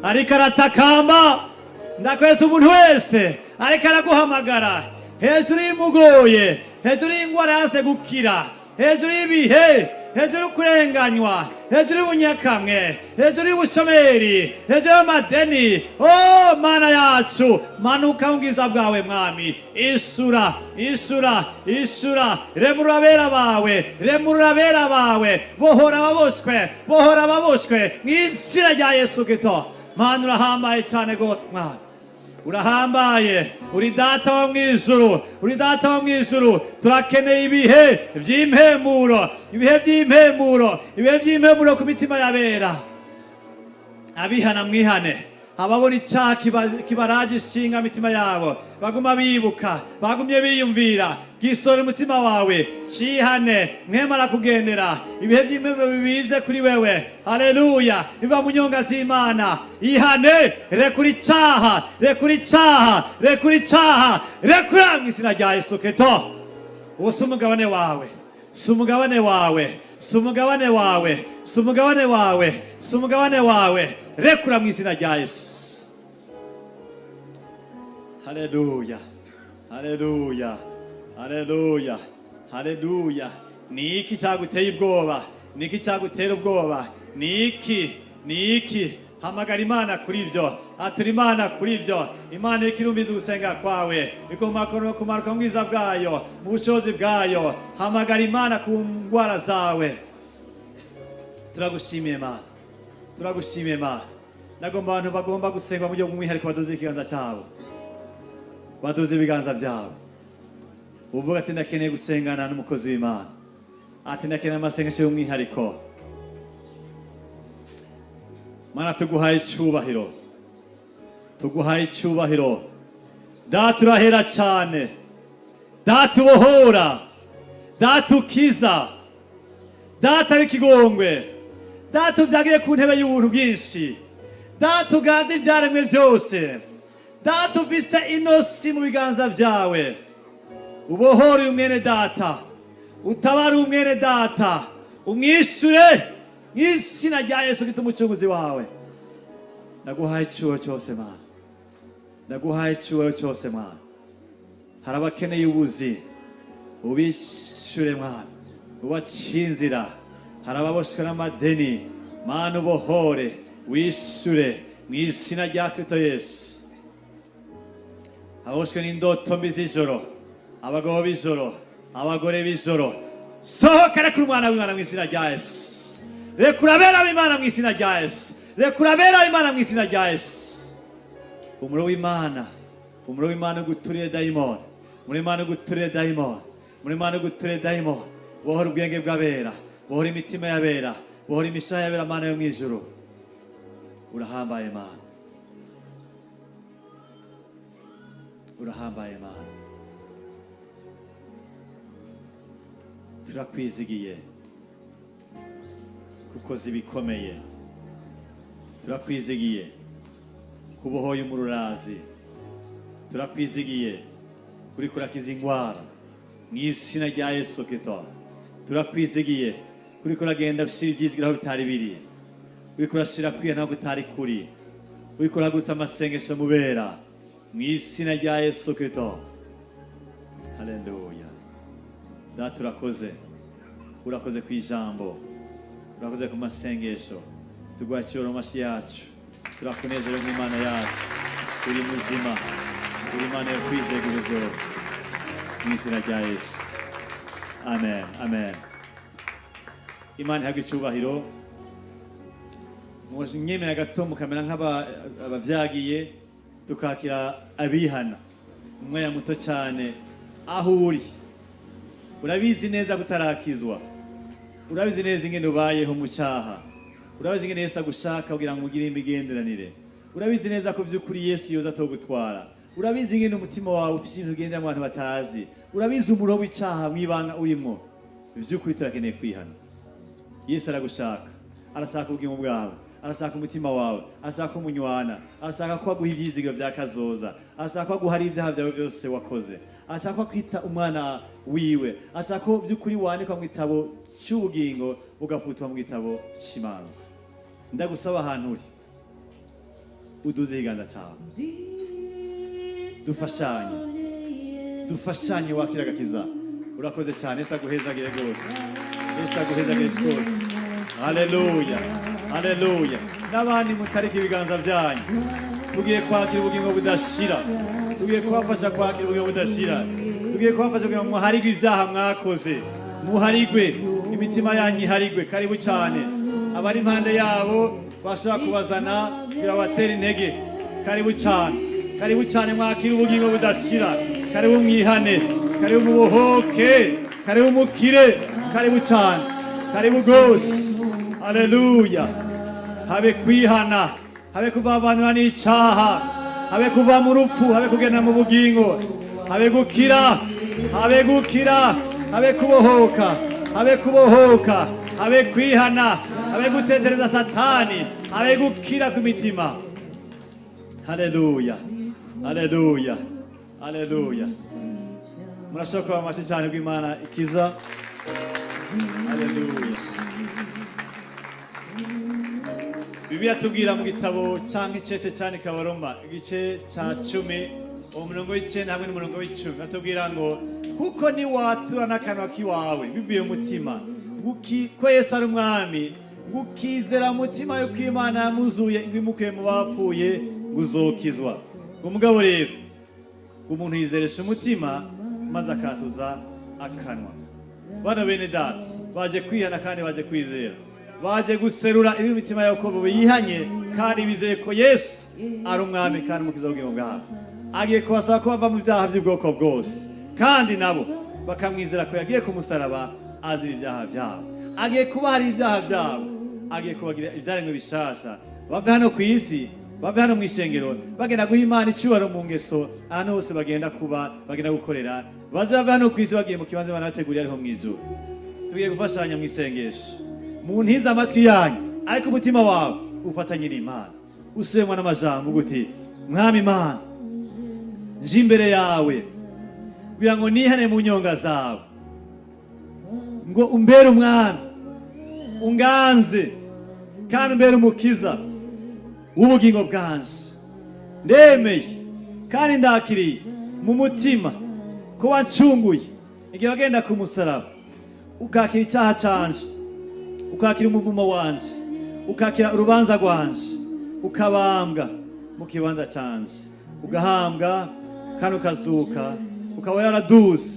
ariko aratakamba, ndakweretse umuntu wese ariko araguhamagara hejuru y'imugoye. Hejuru y'ingwara yanse gukira, hejuru y'ibihe, hejuru y'ukurenganywa, hejuru y'ubunyakamwe, hejuru y'ubushomeri, hejuru y'amadeni. Oh Mana yacu, manuka mu bwiza bwawe Mwami. Isura, isura, isura. Remura abera bawe, remura abera bawe. Bohora ababoshwe, bohora ababoshwe mu izina rya Yesu Kristo. Mana, urahambaye cyane gose Mwami, urahambaye. Uri Data wo mw'ijuru, uri Data wo mw'ijuru. Turakeneye ibihe vy'impemuro, ibihe vy'impemuro, ibihe vy'impemuro ku mitima y'abera. Abihana mwihane. Ababona icaha kibaraje ishinga mitima yabo, baguma bibuka, bagumye biyumvira, gisora umutima wawe, cihane. Mwemara kugendera ibihe vy'impemuro bibize kuri wewe. Haleluya! Biva mu nyonga z'Imana. Ihane, rekura icaha, rekura icaha, rekura icaha, rekura mu izina rya Yesu Kristo. Uwo si umugabane wawe, si umugabane wawe, si umugabane wawe, si umugabane wawe, si umugabane wawe. Rekura mu izina rya Yesu. Haleluya, haleluya, haleluya, haleluya! Ni iki cyaguteye ubwoba? Ni iki cyagutera ubwoba? Ni iki? Ni iki? Hamagara Imana kuri ibyo, atura Imana kuri ibyo. Imana iriko irumviza ugusenga kwawe, igomba kumanuka mu bwiza bwayo, mu bushobozi bwayo. Hamagara Imana ku ngwara zawe. Turagushimiye Mana, turagushimiye Mana. Nagomba abantu bagomba gusenga mu buryo bw'umwihariko baduze ikiganza cyabo, baduze ibiganza byabo. Uvuga ati: "Ndakeneye gusengana n'umukozi w'Imana," ati: "Ndakeneye amasengesho y'umwihariko." Mana, tuguhaye icyubahiro, tuguhaye icyubahiro. Data, urahera cyane. Data ubohora, Data ukiza, Data w'ikigongwe, Data ubyagiye ku ntebe y'ubuntu bwinshi, Data uganza ibyaremwe byose, Data ufise inosi mu biganza byawe. Ubohore uyu mwene data, utabare umwene data, umwishure mu izina rya Yesu Kristo umucunguzi wawe. Ndaguhaye icyubahiro cyose Mana, ndaguhaye icyubahiro cyose Mwana. Hari abakeneye ubuzi, ubishyure Mwana, ubaciye inzira. Hari ababoshwe n'amadeni, Mana, ubohore, wishyure mu izina rya Kristo Yesu. Aboshwe n'indoto mbi z'ijoro, abagabo b'ijoro, abagore b'ijoro, sohoka, rekura umwana w'Imana mu izina rya Yesu. Rekura abera b'Imana mu izina rya Yesu. Rekura abera b'Imana mu izina rya Yesu. Umuriro w'Imana, umuriro w'Imana uguturire dayimoni, umuriro w'Imana uguturire dayimoni, umuriro w'Imana uguturire dayimoni. Bohora ubwenge bw'abera, bohora imitima y'abera, bohora imishaha y'abera. Mana yo mu ijuru, urahambaye Mana, urahambaye Mana. Turakwizigiye kuko zibikomeye, turakwizigiye kubohoye umururazi, turakwizigiye kuri kurakiza ingwara mu izina rya Yesu Kristo. Turakwizigiye kuri kuragenda ushyira ibyizigiro aho bitari biri, uri kurashira kwiya ntabwo utari kuri, uri kurahagurutsa amasengesho mubera mu izina rya Yesu Kristo. Haleluya! Data, urakoze, urakoze ku ijambo, urakoze ku masengesho. Tuguha icyubahiro mu mashi yacu. Turakunezerewe nk'Imana yacu. Uri muzima, uri Imana yo kwizega ibihe byose. Mu izina rya Yesu, amen, amen. Imana ihabwe icyubahiro. Mwemera gato mukamera nk'abavyagiye, tukakira abihana umwanya muto cyane. Aho uri, urabizi neza ko utarakizwa, urabizi neza ingene ubayeho mu cyaha, urabizi ingene Yesu agushaka kugira ngo mugire imigenderanire, urabizi neza ko by'ukuri Yesu yoza atogutwara, urabizi ingene umutima wawe ufise ibintu ugendera mu bantu batazi, urabizi umuro w'icyaha mw'ibanga urimo. By'ukuri turakeneye kwihana. Yesu aragushaka, arashaka ubugingo bwawe, arashaka umutima wawe, arashaka ko munywana, arashaka ko aguha ibyizigiro bya kazoza, arashaka ko aguhara ibyaha byawe byose wakoze, arashaka ko akwita umwana wiwe, arashaka ko by'ukuri wandikwa mu gitabo cy'ubugingo ugafutwa mu gitabo cy'imanza. Ndagusaba, ahantu uri, uduze ikiganza cyawe, dufashanye, dufashanye wakira agakiza. Urakoze cyane. Yesu aguhezagire rwose, Yesu aguhezagire rwose. Haleluya, haleluya. N'abandi mutarika ibiganza byanyu, tugiye kwakira ubugingo budashira, tugiye kubafasha kwakira ubugingo budashira, tugiye kubafasha kugira ngo muharigwe ibyaha mwakoze, muharigwe, imitima yanyu iharigwe. Karibu cyane. Abari impande yabo bashobora kubazana kugira babatere intege. Karibu cyane, karibu cyane, mwakira ubugingo budashira. Karibu mwihane, karibu mubohoke, karibu mukire. Karibu cyane, karibu rwose. Haleluya. Habe kwihana, habe kuvavanura n'icaha, habe kuva mu rupfu, habe kugenda mu bugingo, habe gukira, habe gukira, habe kubohoka, habe kubohoka, habe kwihana, habe gutendereza Satani, habe gukira ku mitima. Haleluya, haleluya, haleluya. Murashobora kuba amashyi cyane rw'Imana ikiza. Haleluya. Bibiliya tubwira mu gitabo canke icete cane Kabaroma, igice ca 10, umurongo w'9 hamwe n'umurongo w'10, batubwira ngo kuko niwatura n'akanwa kiwawe bivuye mu mutima ko Yesu ari umwami, ngo ukizera mu mutima yuko Imana yamuzuye ngo imukuye mu bapfuye, ngo uzokizwa. Ngo mugabo rero umuntu yizeresha umutima maze akatuza akanwa. Bano bene data baje kwihana kandi baje kwizera, baje guserura ibiri mu mitima yabo ko biyihanye kandi bizeye ko Yesu ari umwami kandi umukiza w'ubugingo bwabo. Agiye kubasaba ko bava mu byaha by'ubwoko bwose kandi nabo bakamwizera ko yagiye ku musaraba azira ibyaha byabo. Agiye kubahara ibyaha byabo, agiye kubagira ibyaremwe bishasha, bave hano ku isi, bave hano mu ishengero bagenda guha Imana icyubahiro mu ngeso, ahantu hose bagenda kuba, bagenda gukorera. Baze bave hano ku isi bagiye mu kibanza Imana yabateguriye ariho mu ijuru. Tugiye gufashanya mu isengesho. Mu ntize amatwi yanyu, ariko umutima wawe ufatanye n'Imana, usubiyemo n'amajambo uguti: "Mwami Imana, nje imbere yawe kugira ngo nihane mu nyonga zawe, ngo umbere umwami, unganze kandi umbere umukiza w'ubugingo bwanje. Ndemeye kandi ndakiriye mu mutima ko wancunguye igihe wagenda ku musaraba, ukakira icyaha canje, ukakira umuvumo wanje, ukakira urubanza rwanje, ukabambwa mu kibanza canje, ugahambwa kandi ukazuka, ukaba yaraduze,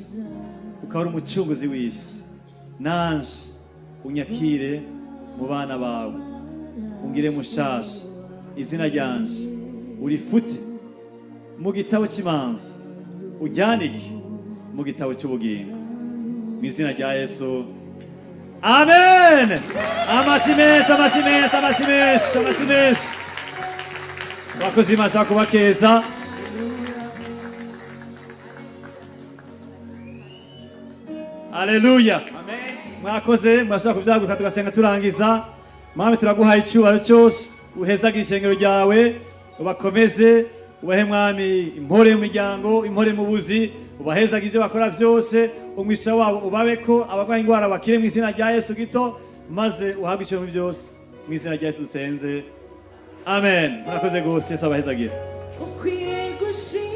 ukaba uri umucunguzi w'isi. Nanje unyakire mu bana bawe, ungire mushasha, izina ryanje urifute mu gitabo cy'imanza, ujyanike mu gitabo cy'ubugingo, mu izina rya Yesu, amen." Amashyi menshi, amashyi menshi, amashyi menshi, amashyi menshi. Abakozi b'Imana kubakeza. Aleluya, mwakoze. Mwashobora kubyaguruka tugasenga turangiza. Mwami, turaguhaye icyubahiro cyose. Uhezaga ishengero ryawe, ubakomeze, ubahe, Mwami, impore mu miryango, impore mu buzi, ubahezaga ibyo bakora byose, umwisha wabo ubabeko, abarwaye indwara bakire mu izina rya Yesu gito, maze uhabwe icyubahiro byose. Mu izina rya Yesu dusenze, amen. Murakoze rwose. Yesu abahezagira. Ukwiye gushimwa.